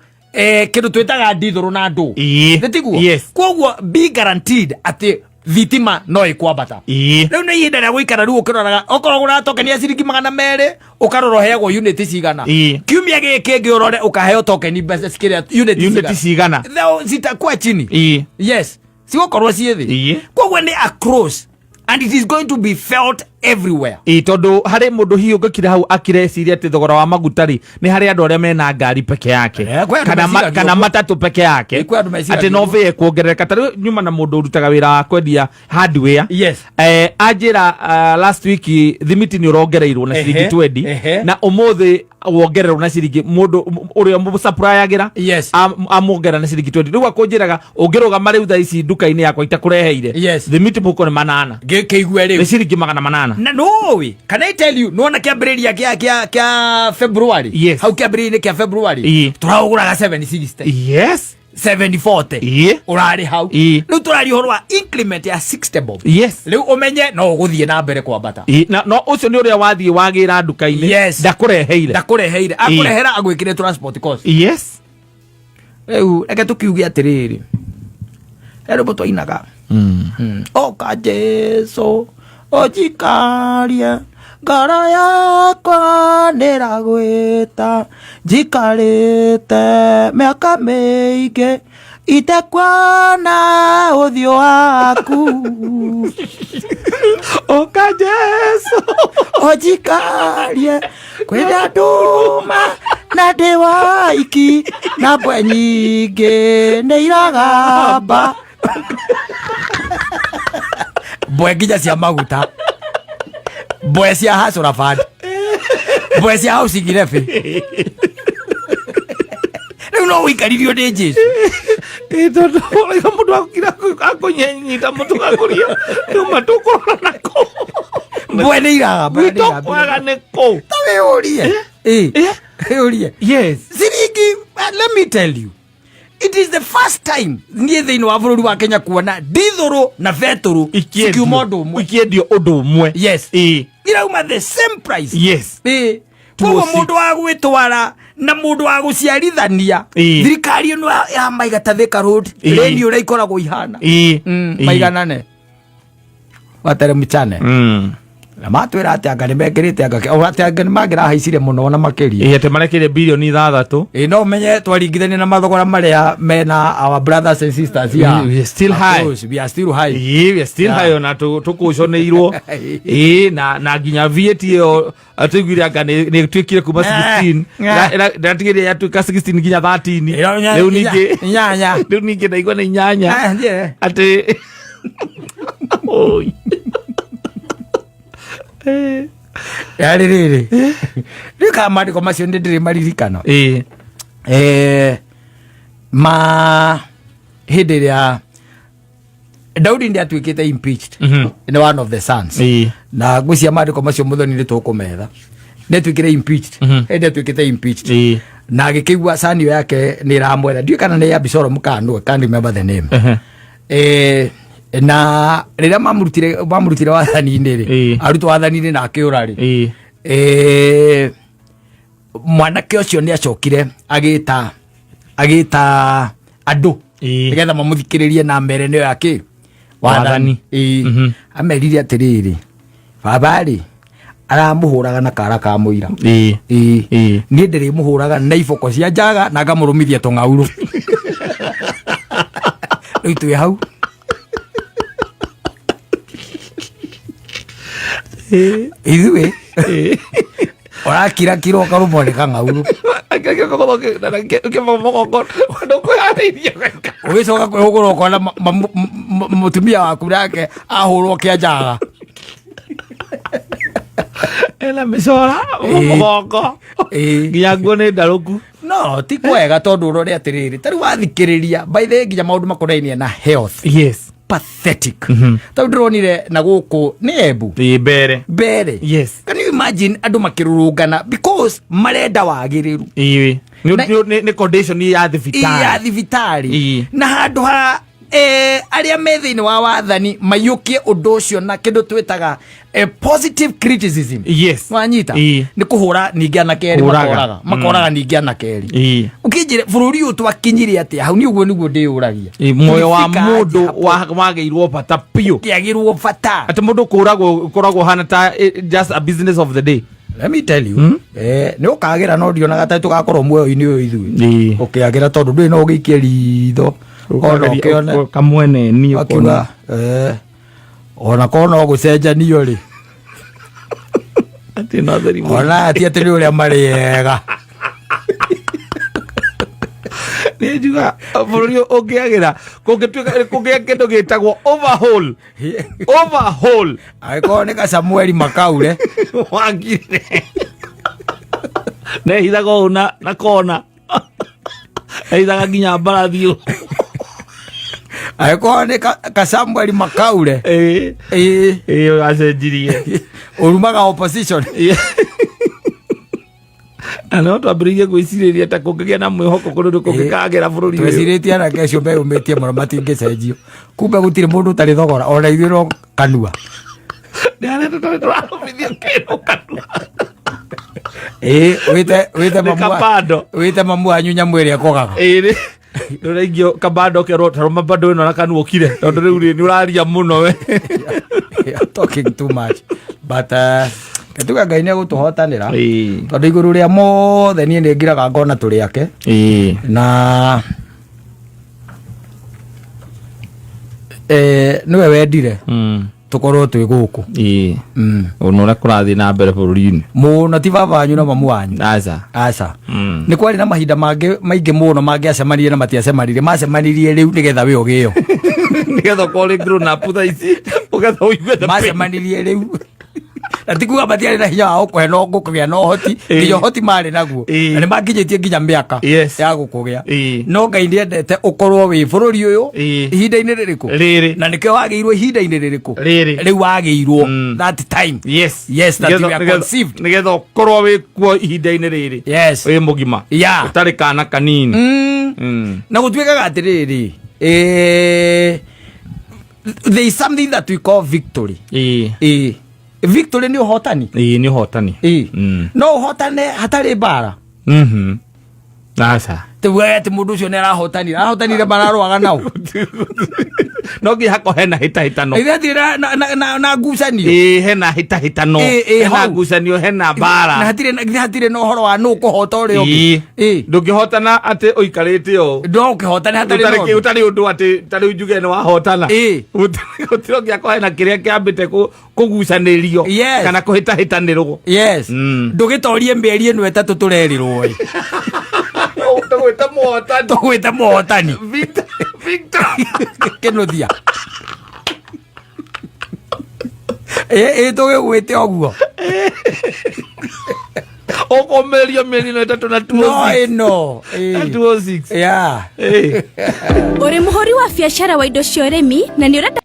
kĩndũ twĩtaga ndithũrũ na ndũ. Nĩ tiguo? Yes. Koguo be guaranteed atĩ thitima no ĩkwambata. Rĩu nĩ ihinda rĩa gũikara rĩu ũkĩroraga, okorwo ũgũraga tokeni ya ciringi 200, ũkarora ũheagwo unit cigana. Kiumia gĩkĩ kĩngĩ ũrore ũkaheo tokeni mbeca cikĩrĩa unit unit cigana. Zitakuwa chini. Yes, cigũkorwo ciĩ thĩ. Koguo nĩ across and it is going to be felt everywhere. Ĩ, tondũ harĩ mũndũ hihi ũngĩkira hau akireciria atĩ thogora wa maguta rĩ, nĩ harĩ andũ arĩa mena ngari peke yake, Eh, kwĩ andũ kana, meciragia kana ũguo. matatũ peke yake, Kwĩ andũ meciragia atĩ no ũguo. bĩe kuongerereka. Ta rĩu nyuma na mũndũ ũrutaga wĩra wa kwendia hardware, anjĩra last week thimiti nĩ ũrongereirwo na ciringi 20, na ũmũthĩ wongererwo na ciringi, mũndũ ũrĩa mũsuppliagĩra amuongerera na ciringi 20. Rĩu akũnjĩraga ũngĩrũgama rĩu thaa ici nduka-inĩ yakwa itakũreheire thimiti mũhuko nĩ 800. Kĩigue Nĩ rĩu. Ciringi 800. Na nũĩ, can I tell you, nĩwona kĩambĩrĩria kĩa February, hau kĩambĩrĩria-inĩ kĩa February, tũraũgũraga 760, 740, ũrarĩ hau. Rĩu tũraria ũhoro wa increment ya 60 bob. Rĩu ũmenye no ũgũthiĩ na mbere kwambata. Ĩ, na no ũcio nĩ ũrĩa wathiĩ wagĩra nduka-inĩ, ndakũreheire. Ndakũreheire, akũrehera agwĩkĩre transport cost. Rĩu reke tũkiuge atĩrĩrĩ, he rwĩmbo twainaga, oka Jesu ũnjikarie, ngoro yakwa nĩragwĩta, njikarĩte mĩaka mĩingĩ itekuona ũthiũ waku. Oka Jesu. Ũnjikarie, kwĩna nduma na ndĩ waiki na mbwe nyingĩ nĩ iragamba, mbwe nginya cia maguta, mbwe cia Hustler Fund, mbwe cia housing levy. Rĩu no ũikaririo nĩ Jesu. Ĩ, tondũ ũraiga mũndũ akira akũnyenyita mũtũ gakũria tuma tũkũrora nako. Mbwe nĩ iragamba, nĩ Gwitũ iragamba. kwaga nĩ kũ? Ta wĩyũrie. Ĩ, wĩyũrie. Ciringi, let me tell you, it is the first time niĩ thĩinĩ wa bũrũri wa Kenya kuona ndithũrũ na betũrũ cikiuma ũndũ ũmwe. Ikiendio ũndũ ũmwe. Irauma the same price. Ĩ, koguo 206. Mũndũ wa gwĩtwara na mũndũ wa gũciarithania, thirikari ĩno ya maiga ta Thika Road, reni ũrĩa ikoragwo ihana, maiganane wateremchane na matwĩra atĩ anga nĩ mekĩrĩte, anga atĩ anga nĩ mangĩrahaicire mũno na makĩria. Ĩ, atĩ marekire 6 bilioni. Ĩ, no ũmenye twaringithania na mathogora marĩa mena our brothers and sisters here. We are still high. Of course, we are still high. Ĩ, we are still high, ona tũkũconeirwo. Ĩ, na nginya VAT ĩyo tũiguire anga nĩ ĩtuĩkire kuma 16, ndĩratigĩrire yatuĩka 16 nginya 13. Rĩu ningĩ 8. Rĩu ningĩ ndaigua nĩ 8. Ah, yeah. Atĩ Oi. Yarĩ rĩrĩ, rĩu kana maandĩko macio nĩ ndĩrĩ maririkana. Ma hĩndĩ ĩrĩa Daudi nĩ atuĩkĩte impeached, nĩ one of the sons, na ngwĩcia maandĩko macio mũthoni nĩ tũkũmetha, nĩ atuĩkire impeached, hĩndĩ atuĩkĩte impeached, na agĩkĩigua sanio yake nĩ ĩramwetha, ndiũĩ kana nĩ Abisalomu kana nũ, I can't remember the name. Na rĩrĩa mamũrutire wathani-inĩ rĩ, arutwo wathani-inĩ na akĩũra rĩ, mwanake ũcio nĩ acokire agĩta andũ nĩgetha mamũthikĩrĩrie na mere nĩyo yakĩ. Wathani. Amerire atĩrĩrĩ, baba rĩ, Aramũhũraga na kara ka mũira. Ĩĩ. Ĩĩ. Ĩĩ. Niĩ ndĩrĩmũhũraga na iboko cia njaga na ngamũrũmithia tũng'aurũ. Rĩu twĩ hau. Ithuĩ ũrakirakira ũkarũmwo nĩ kang'aurũ. Ũgĩcoka kwĩhũgũra ũkona mũtumia waku nake ahũrwo kĩa njaga. Ena mĩcora mũgongo. Ĩĩ. Nginya nguo nĩ ndarũku. No ti kwega tondũ ũrore atĩrĩrĩ, ta rĩu wathikĩrĩria, by the way, nginya maũndũ makonainie na health. Yes. Pathetic. Ta rĩu ndĩronire na gũkũ nĩ Embu. Ĩĩ, mbere. Mbere. Yes. Can you imagine andũ makĩrũrũngana because marenda wagĩrĩru. Ĩĩ. Nĩ Na- nĩ condition ya ya thibitarĩ. thibitarĩ. Ĩĩ. Na handũ ha arĩa me thĩinĩ wa wathani maiyũkie ũndũ ũcio na kĩndũ twĩtaga positive criticism. Yes. Wanyita? Ĩĩ. Nĩ kũhũra ningĩ anake erĩ. Kũraga. Makoraga makoraga ningĩ anake erĩ. Ĩĩ. Ũkĩnjĩre bũrũri ũyũ twakinyire atĩa hau? Nĩ ũguo nĩguo ndĩyũragia. Ĩĩ, muoyo wa Tũlifika aje mũndũ hapo? wagĩirwo bata biũ. Kĩagĩrwo bata. Atĩ mũndũ kũragwo ũkoragwo hana ta just a business of the day. Let me tell you, nĩ ũkagĩra, no ndionaga ta tũgakorwo muoyo-inĩ ũyũ ithuĩ. Ĩĩ. Ũkĩagĩra tondũ ndũrĩ no ũgĩikie ritho ona ũkĩone Kamwene ni. Akiuga ona korwo no gũcenjanio rĩ. Atĩ no theri mũno. Ona ti atĩ nĩ ũrĩa marĩ ega. Nĩ njuga bũrũri ũyũ ũngĩagĩra kũngĩtuĩka kũngĩa kĩndũ gĩtagwo overhaul, overhaul. Angĩkorwo nĩ kasamueli makaure. Wangire nehithaga ũũ na kona ehithaga nginya mbarathi ũũ. Angĩkorwo nĩ kasamueli makaure. Ĩĩ. Ĩĩ. Ĩĩ, acenjirie. Ũrumaga opposition. Na no twambĩrĩirie gwĩcirĩria ta kũngĩgĩa na mwĩhoko kũndũ nĩ kũngĩkagĩra bũrũri ũyũ. Twecirĩtie anake acio meyũmĩtie mũno matingĩcenjio, kumbe gũtirĩ mũndũ ũtarĩ thogora, ona ithuĩ no kanua. Nĩ arĩa tũtarĩ tũrarũmithio kĩndũ kanua. Ĩĩ, wĩte Nĩ mamu kabando. Wĩte mamu wanyu nyamũ ĩrĩa ĩkogaga. Ĩĩ, nĩ ũraingio kabando kerwo tarũma bando ĩno na kanua ũkire tondũ rĩu rĩ nĩ ũraria mũno we. You're talking too much, but tuga Ngai nĩ egũtũhotanĩra. Ĩĩ. Tondũ igũrũ rĩa mothe niĩ nĩ ngiraga ngona tũrĩ ake. Ĩĩ. Na nĩwe wendire tũkorwo twĩ gũkũ. Ĩĩ. Ona ũrĩa kũrathiĩ na mbere bũrũri-inĩ. Mũno ti baba wanyu na mamu wanyu. Aca. Aca. Nĩ kwarĩ na mahinda mangĩ maingĩ mũno mangĩacemanirie na matiacemanirie, macemanirie rĩu nĩgetha we ũgĩo. Nĩgetha ũkorwo ũrĩ grown up thaa ici ũgetha ũigue the pain. Macemanirie rĩu, na ti kuga matiarĩ na hinya wa gũkũhe no gũkũgĩa na ũhoti. Nginya ũhoti marĩ naguo. Na nĩ makinyĩtie nginya mĩaka ya gũkũgĩa. No Ngai nĩendete ũkorwo wĩ bũrũri ũyũ. Ihinda-inĩ rĩrĩkũ? Rĩrĩ. Na nĩkĩo wagĩirwo ihinda-inĩ rĩrĩkũ? Rĩrĩ. Rĩu wagĩirwo that time. Yes. Yes, that you are conceived. Nĩgetha ũkorwo wĩ kuo ihinda-inĩ rĩrĩ. Yes. Wĩ mũgima. Ũtarĩ kana kanini. Na gũtuĩkaga atĩrĩrĩ, there is something that we call victory. Ĩĩ. Victory nĩ ũhotani. Ĩĩ, nĩ ũhotani. Ĩĩ. No ũhotane hatarĩ mbara? Aca. Tuge atĩ mũndũ ũcio nĩ arahotanire, arahotanire mararũaga nao. No nginya hakorwo hena hĩtahĩtano. Ithe hatirĩ na ngucanio. Ĩĩ, hena hĩtahĩtano. Ĩĩ, Hena hau. ngucanio, hena mbara. Na hatirĩ na hatirĩ na ũhoro wa nũ kũhota ũrĩa ũngĩ. Ĩĩ. Ndũngĩhotana atĩ ũikarĩte ũũ. No ũkĩhotane hatarĩ Ũtarĩ na ũndũ. ũtarĩ ũndũ atĩ ta rĩu njuge nĩ wahotana. Gũtirĩ ũngĩakorwo hena kĩrĩa kĩambĩte kũgucanĩrio kana kũhĩtahĩtanĩrwo. Yes. Ndũgĩtorie mĩeri ĩno 3 tũrerirwo ĩ. Tũgwĩte mũhotani. Tũgwĩte mũhotani. Victor, Victor. Kĩnuthia. Ĩ tũgĩgwĩte ũguo. Ũkũmĩrio mĩeri ĩno 3 na two No oh six. ĩno. Na 206. Yeah. Ĩĩ. Ũrĩ mũhũri wa biacara wa indo cia ũrĩmi na nĩ ũrenda